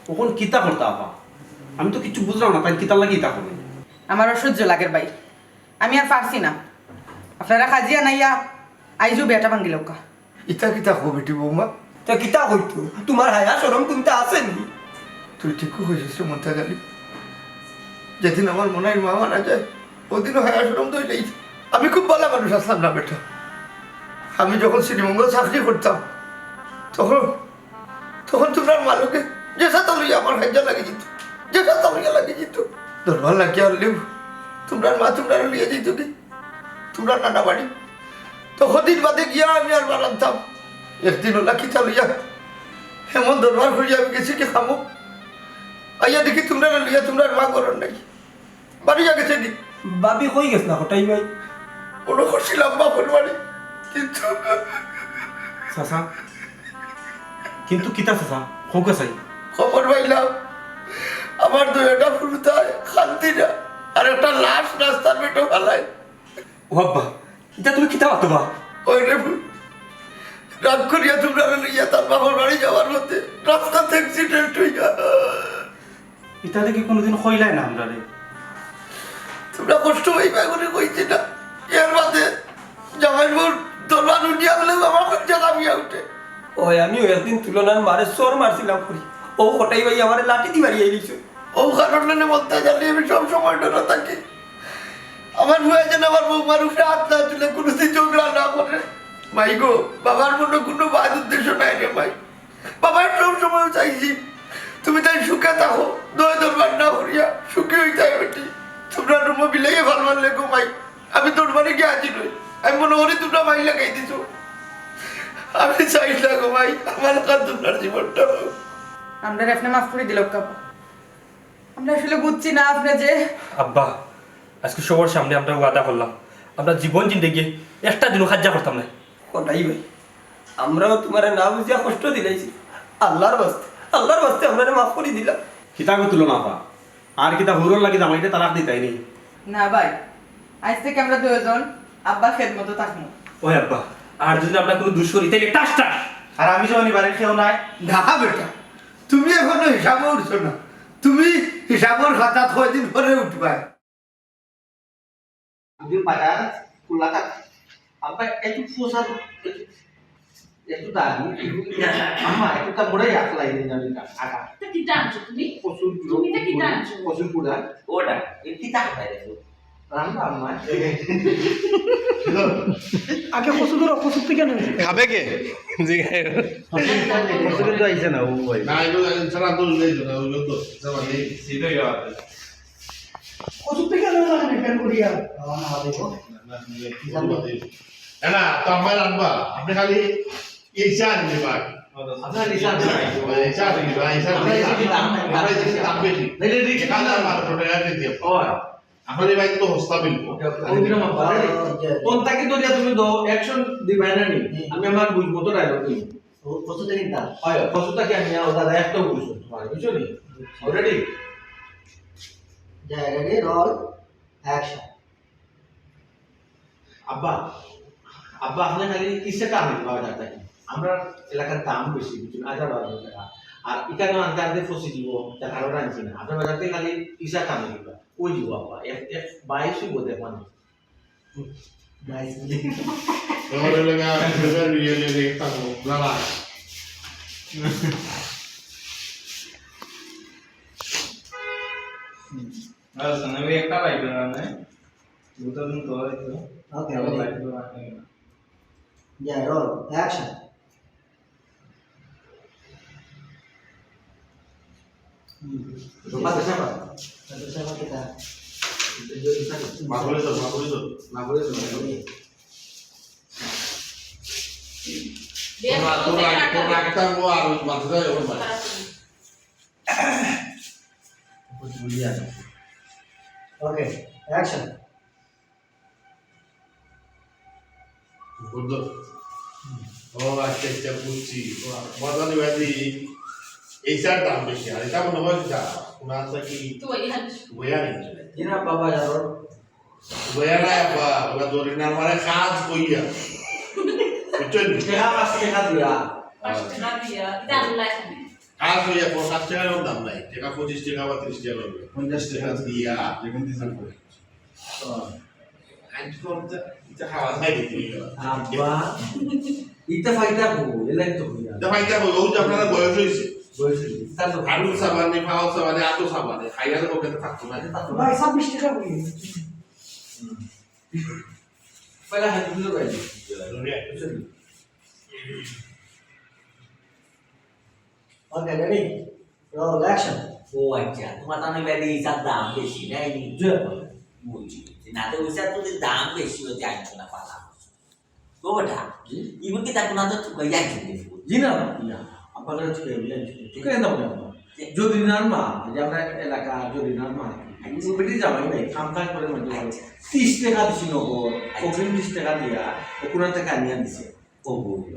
অখন কিতা করতা আব্বা? আমি তো কিচ্ছু বুঝলাম না, তাইন কিতার লাগি ইতা করইন? আমার অসহ্য লাগের ভাই। আমি আর পারছি না। আপনারা কাজিয়া নাইয়া আইজও বিয়াটা ভাঙ্গিলাউক্কা। ইতা কিতা কও বেটি বৌমা? তে কিতা কইতো? তোমার হায়া শরম কুনতা আছে নি? তুই ঠিকউ কইছস রে মন্তাজ আলী। যেদিন আমার মনাইর মা মারা যায়, ওদিনও হায়া শরম তো অইলাই। আমি খুব ভালা মানুষ আছলাম না বেটা। আমি যখন শ্রীমঙ্গল চাকরি করতাম, তখন, তখন তোমরার মা লগে যে সাতা লইয়া আমার কাইজ্জা লাগি যিত, যে সাতা লইয়া লাগি যিত। দরবার লাগিয়া আনলেও তোমরার মা তোমরারে লইয়া যাইতগি। তোমরার নানা বাড়ি। তো কদিন বাদে গিয়া আমি আর বারানতাম। একদিন অলা কিতা লইয়া এমন দরবার করিয়া আমি গেছি গি কামো। আইয়া দেখি তোমরারে লইয়া তোমরার মা ঘরো নাই। বাড়িয়া গেছে গি। ভাবি কই গেছলা কটাই ভাই? মনো করছিলাম বাপর বাড়ি। কিন্তু চাচা, কিন্তু কিতা চাচা? কউক্কা চাই। খবর পাইলাম, আমার দুইটা ফুরুতায় কান্দিরা, আর একটা লাশ রাস্তার পেটো ফালায়। ও আব্বা, ইতা তুমি কিতা মাতো বা? ওই রে ফুল, রাগ করিয়া তোমরারে লইয়া তার বাবার বাড়ি যাওয়ার পথে রাস্তাত accident অইয়া। ইতা দেখি কোনোদিন কইলায় না আমরারে। তোমরা কষ্ট পাইবা বলে কইছি না। এর বাদে জামাই বউর দরবার উঠিয়া গেলে আমার কইজ্জা কাঁপিয়া উঠে। ওই আমিও একদিন তুলনার মারে চড় মারছিলাম করি। ও কটাই ভাই আমারে লাঠি দি মারিয়া দিছে। ও কারণে মন্তাজ আলী আমি সব সময় ডরে থাকি। আমার ফুয়ায় যেন আমার বৌমার উপরে হাত না তুলে, কোনোদিন ঝগড়া না করে। মাই গো, বাবার মনে কোনো বাদ উদ্দেশ্য নাই রে মাই। বাবায় সব সময় চাইছি তুমি তাইন সুখে থাকো, দয় দরবার না করিয়া সুখী অইতায় বেটি। তোমরা রুমো বিলাইয়া ভালা ভালা লেখো মাই। আমি দরবারে গিয়া হাজির অই। আমি মনো করি তোমরা মাইর লাগাই দিছো। আমি চাই না গো মাই, আমার লাখান তোমরার জীবনটা হোক। আমরারে আপনে মাফ করি দিলাউক্কা। আমরা আসলে বুঝছি না আপনে যে আব্বা, আজকে সবার সামনে আমরা ওয়াদা করলাম, আমরা জীবন জিন্দেগি একটা দিনও কাইজ্জা করতাম না। কটাই ভাই, আমরাও তুমারে না বুঝিয়া কষ্ট দিলাইছি। আল্লার ওয়াস্তে, আল্লার ওয়াস্তে আমরারে মাফ করি দিলাম। কিতা গো তুলনাফা, আর কিতা হুরুর লাগি জামাইরে তালাক দিতায় নি? না ভাই, আইজ থাকি আমরা দুইজন আব্বার খেদমতো থাকমু। ওই আব্বা, আর যদি আমরা কুনু দুষ করি, তাইলে টাস টাস। আর আমি যেমন এবারে কেউ নাই। না বেটা, তুমি এখনো হিসাবো উঠছো না। তুমি হিসাবর খাতাত কয়দিন পরে উঠবায়। দুই পাটার খোলা থাক। আব্বা, একটু ফোসা, একটু, একটু দাঁড়ান, একটু, আম্মা, একটু তা মোড়ে রাখ, লাইনে যাবে না, আগা। তা কিতা আনছো তুমি? কচুর তুমি তা কিতা আনছো? কচুর কুড়া। ওটা, এ কিতা খাবাই রে? রান্না আম্মা। আগে কচু ধরো, কচুর থেকে নেবে। খাবে কে? জি, খাবে। কচু কিন্তু আইছে না, ও ভাই। না, এগুলো ছাড়া তো নেই তো, না, ওগুলো তো, সেটাই আছে। কচুর থেকে আলাদা কেন, কেন করিয়া? না, না, না, না, না, না, না, তো আমার আনবা, আপনি খালি ইশা আনবে ভাই। আপনার ইশা আনবে ভাই। ইশা আনবে ভাই, ইশা আনবে। আমরা এই যে দাম, আমরা এই যে দাম বেশি। নাইলে রিক্স এখানে আমার ফটো অ্যাড দিয়ে। ও, আপনার এই ভাই তো হস্তা মিলবো। ওকে, ওকে। ওকে, ওকে। কোনটাকে ধরিয়া তুমি দাও, অ্যাকশন দিবা না নি? হুম। আমি আমার বুঝ মতো ডায়লগ দিই। ও, কচুটা কিনতা? হয়, কচুটা কি আমি আর দাদা একটা বুঝছো তোমার, বুঝছো নি? Already? যা, ready, roll, action। আব্বা, আব্বা, আপনি খালি কিসে কাম দিতে পারবেন আপনাকে? আমরা এলাকার দাম বেশি, বুঝছেন, হাজার বারোশো টাকা। আর এখানে আনতে আনতে ফসে দিব, তার কারণে আনছি না। আপনার বাজার থেকে খালি ইশা কামে দিবা, ওই দিব আব্বা, এক, এক বাইশ দিব দেখবেন। বাইশ মিনিট। তোমার এলাকা সুগার বিয়ে নিয়ে একটা দাঁড়া। আর শোনো, ওই একটা বাইক বেরোনো, দুটো দিন তো হয়তো। ওকে, আবার ওকে। বাইক বেরোনো। যা, roll, action। হুম। বাদশা বা। বাদশা বা কিতা? মাগুরি তো, মাগুরি তো, মাগুরি তো, মাগুরি। তোমরা, তোমরা, তোমরা একটা গো আর বাদশা যাবে ভাই। ওকে, action। বুঝলো? ও আচ্ছা, আচ্ছা, বুঝছি। ও, মজা নিবাদি, এইটার দাম বেশি। আর এটা মনে হয় কিতা? ওনার তো কি তো ওই হান। বইয়া নেই। জি না, বাবা, জানো। বইয়া না, বাবা, ওরা ধরে না, মানে কাজ কইয়া। বুঝছেন? টাকা পাঁচ টাকা দিয়া। পাঁচ টাকা দিয়া, এটা আল্লাহ জানে। কাজ কইয়া, পঞ্চাশ টাকারও দাম নাই। টাকা পঁচিশ টাকা বা ত্রিশ টাকা লাগবে। পঞ্চাশ টাকা দিয়া। যেখান থেকে আব্বা, ইটা ফাইদা কো, এলাই তো কইয়া। ইটা ফাইদা কো, ও যে আপনারা বয়স হইছে। বয়স হইছে। তার তো হাঁটু সাবানে, পাও সাবানে, আতো সাবানে, খাইয়া তো ওখানে থাকতো না। ভাই, ছাব্বিশ টাকা কই? হুম। পয়লা হাত ধুলো ভাই। ওকে, ready? Roll, action. ও আচ্ছা, তোমার তো আমি ব্যাধি ইসার দাম বেশি, নাই নি? জোরে বলো। বুঝছি, বুঝছি। না তো ইসার তো দাম বেশি হতে আনছো না পালা। ও বেটা, জি? ইমন কি তার কোনো তো তুকাই আনছো নি? জি না, না। আপনার কাছে তুকাই আমি আনছি। তুকাই না, না, না। জি। যদি না মা, যে আমরা এলাকা যদি না মা, আচ্ছা। ও বেটি জামাই নাই, কাম কাজ করে মধ্যে আচ্ছা। ত্রিশ টাকা দিছি নগদ, আচ্ছা। অগ্রিম ত্রিশ টাকা দিয়া, ও কোনো টাকা নিয়ে দিছে। ও,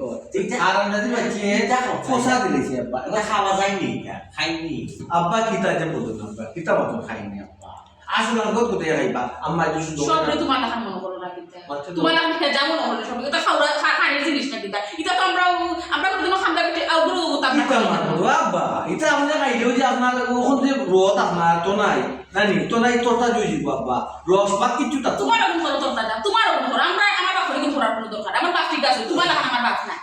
ও, এটা আর আমরা যে বাচ্চা, এটা খাওয়া যায়। ফোসা দিলেছি আব্বা। এটা খাওয়া যায়নি, এটা খাইনি। আব্বা কিতা যে বলতো না, আব্বা কিতা মতন খাইনি আব্বা। আসলে আমার গত কোথায় খাইবা? আম্মা একটু সুন্দর সব করে তোমার লাখান মনে করো না কিতা? আচ্ছা, তোমার তো লাখান খেজা মনে করো সব। এটা খাওয়া, খা-, খানির জিনিস না কিতা? এটা তো আমরা, আমরা কোনোদিনও খান্দা বেটে, আউ, গুরু, গুরু, তাম না কিতা খাই। মারবো আব্বা? এটা আমরা খাইলেও যে আপনার ওখান যে রথ আপনার তো নাই। নানি, তো নাই, তোরটা জুই দিব, আব্বা। রস ভাত কিচ্ছু থাকতো না। তোমার ওখান করো, তোরটা যা। তোমার ওখান করো। আমরা, আমার বাপরে কিন্তু করার কোনো দরকার। আমার বাপ ঠিক আছে, তোমার লাখান আমার বাপ না।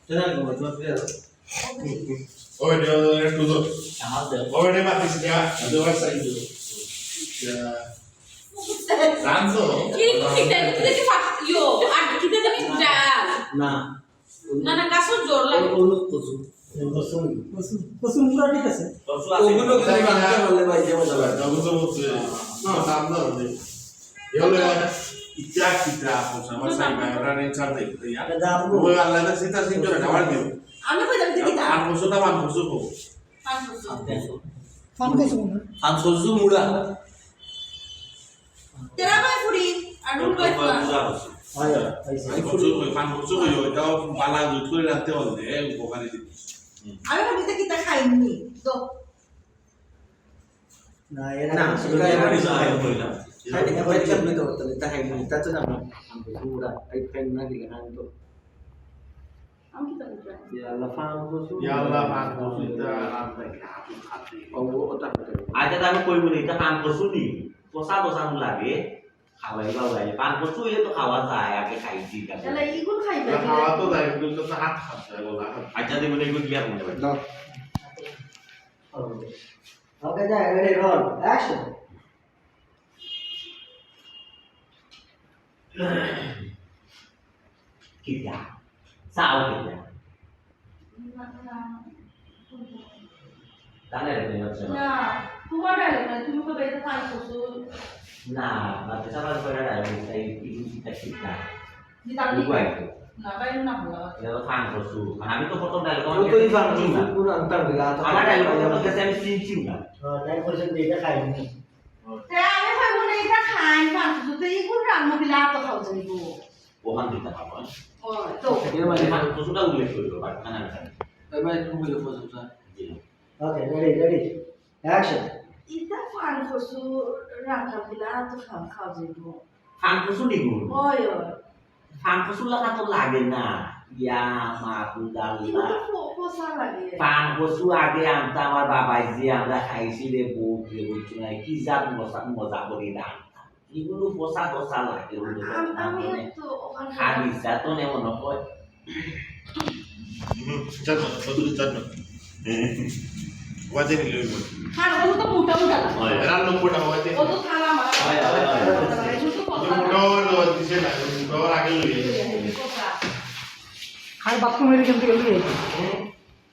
তো না, তোমার, তোমার ফিরে যাও। ওই, ওই, ওই, একটু ধর। আমার দেও। ওই, ওই, মাতিস না। দেওয়ার সাইড দেও। রানছো? কি, কি, কি, কি, কি, কি, ইয়ো, আর কি, কি, কি, ডাল? না। না, না, গাছও জোর লাগে। ওগুলো কচু। কচু, কচু, কচু মুড়া ঠিক আছে। কচু আছে। ওগুলো কিন্তু রাখতে পারলে ভাই, যে মজা লাগে। ওগুলো তো বলছে। না, দাম দাম নেই। এগুলো ইচ্ছা কিতা, আমার সাইড ভাই, ওরা রেঞ্জ ছাড় দেয়, ইয়া। এটা দাম বলবো। ওই আল্লাহ না, সেটা সিন করে, আমার দিও। আমি কই যাবো, দেখি না। আর বলছো না, মান বলছো কো? পান কচু। পান কচু মনে হয়। পান কচু মুড়া। তেরা ভাই ফুরি আর রুল ভাই ফুয়া। বুঝা হচ্ছে। হয়, হয়, হয়, হয়। আমি কচু কই, পান কচু কই, ওইটাও বালা দুধ করে রাখতে বলতে, উপকারী জিনিস। হুম। আমি ভাবি তো কিতা খাইনি, তো। না, এরা না, কিছু শুধু খায় না। এবার কিছু খায় না। খায় না, এবার কেমনে তো হতো না, তা খায় না, তা তো না, আমি তো পুরা, এই খাই না, দিলে খান তো। আমি কিতা করতাম? ইয়া আল্লাহ, পান কচু। ইয়া আল্লাহ, পান কচু, ইটা আরাম পাই। ও, ও, ওটা, ওটা। আচ্ছা, তা আমি কইব না, ইটা পান কচু নি? পচা পচা লাগে। খাওয়াই বা লাগে। পান কচু ইয়ে তো খাওয়া যায়, আগে খাইছি, ইটা। তাহলে ইগুন খাইবা? না, খাওয়া তো যায়, কিন্তু তো হাত খাচ্ছে, বলা। আচ্ছা, দিব না, ইগুন দিয়া মনে হয়। দাও। Okay, যাই, ready, roll, action. কিতা? চাও কিতা? তাহলে রে, তুমি হচ্ছে না। না, তোমার ডায়লগ না, তুমি তো বেঁচে পান কচু। না, বাচ্চা সবার করে ডায়লগ, তাই কি, কি, কি, কি, কি, না। দিতাম নি? উপায় তো। না, ভাই, না, ভালো। এটা তো পান কচু। মানে, আমি তো প্রথম ডায়লগ ও তো এই পান কচু পুরো আনতাম দিলা, তো আমার ডায়লগ বলতে আমি চিনছি না। হ্যাঁ, তাই বলছেন যে এটা খাইনি। তে আমি কইব না, এটা খাই, পান কচু, তো এই কোন রান্না দিলে আর তো খাওয়া যাইব। ওখান দিতে পারবো, হ্যাঁ? ও, তো। এর মাঝে পান কচুটা উল্লেখ করবো, বাট খানা খাই। এবার একটু বলে কচুটা। জি। Okay, ready, ready. Action. ইটা পান কচু রান্না দিলা তো খাওয়া, খাওয়া যাইব। পান কচু নিব? ওই, ওই। পান কচু লাগা তো লাগে না। ইয়া মাবুদ আল্লাহ। ইটা তো পো-, পচা লাগে। পান কচু আগে আনতা আমার বাবাই যে আমরা খাইছি রে বউ রে, বুঝছো না? কি জাত মজা, মজা করি রান্না। ইগুলো পচা পচা লাগে, ওগুলো আম-, আমি মানে তো ওখানে খালি জাত তো নেই মনে হয়। হুম, জানো, কত জানো। ওয়াজে নিলে হইব। হ্যাঁ, ও তো মোটা মোটা লাগে। হয়। এরা লোক মোটা হওয়াতে। ও তো থালা মাছ। হয়, হয়, হয়। ও তো পচা। মোটা হওয়ার লোক দিছে না, মোটা হওয়ার আগে লইয়া। পচা। আর বাথরুমের এখান থেকে লইয়া।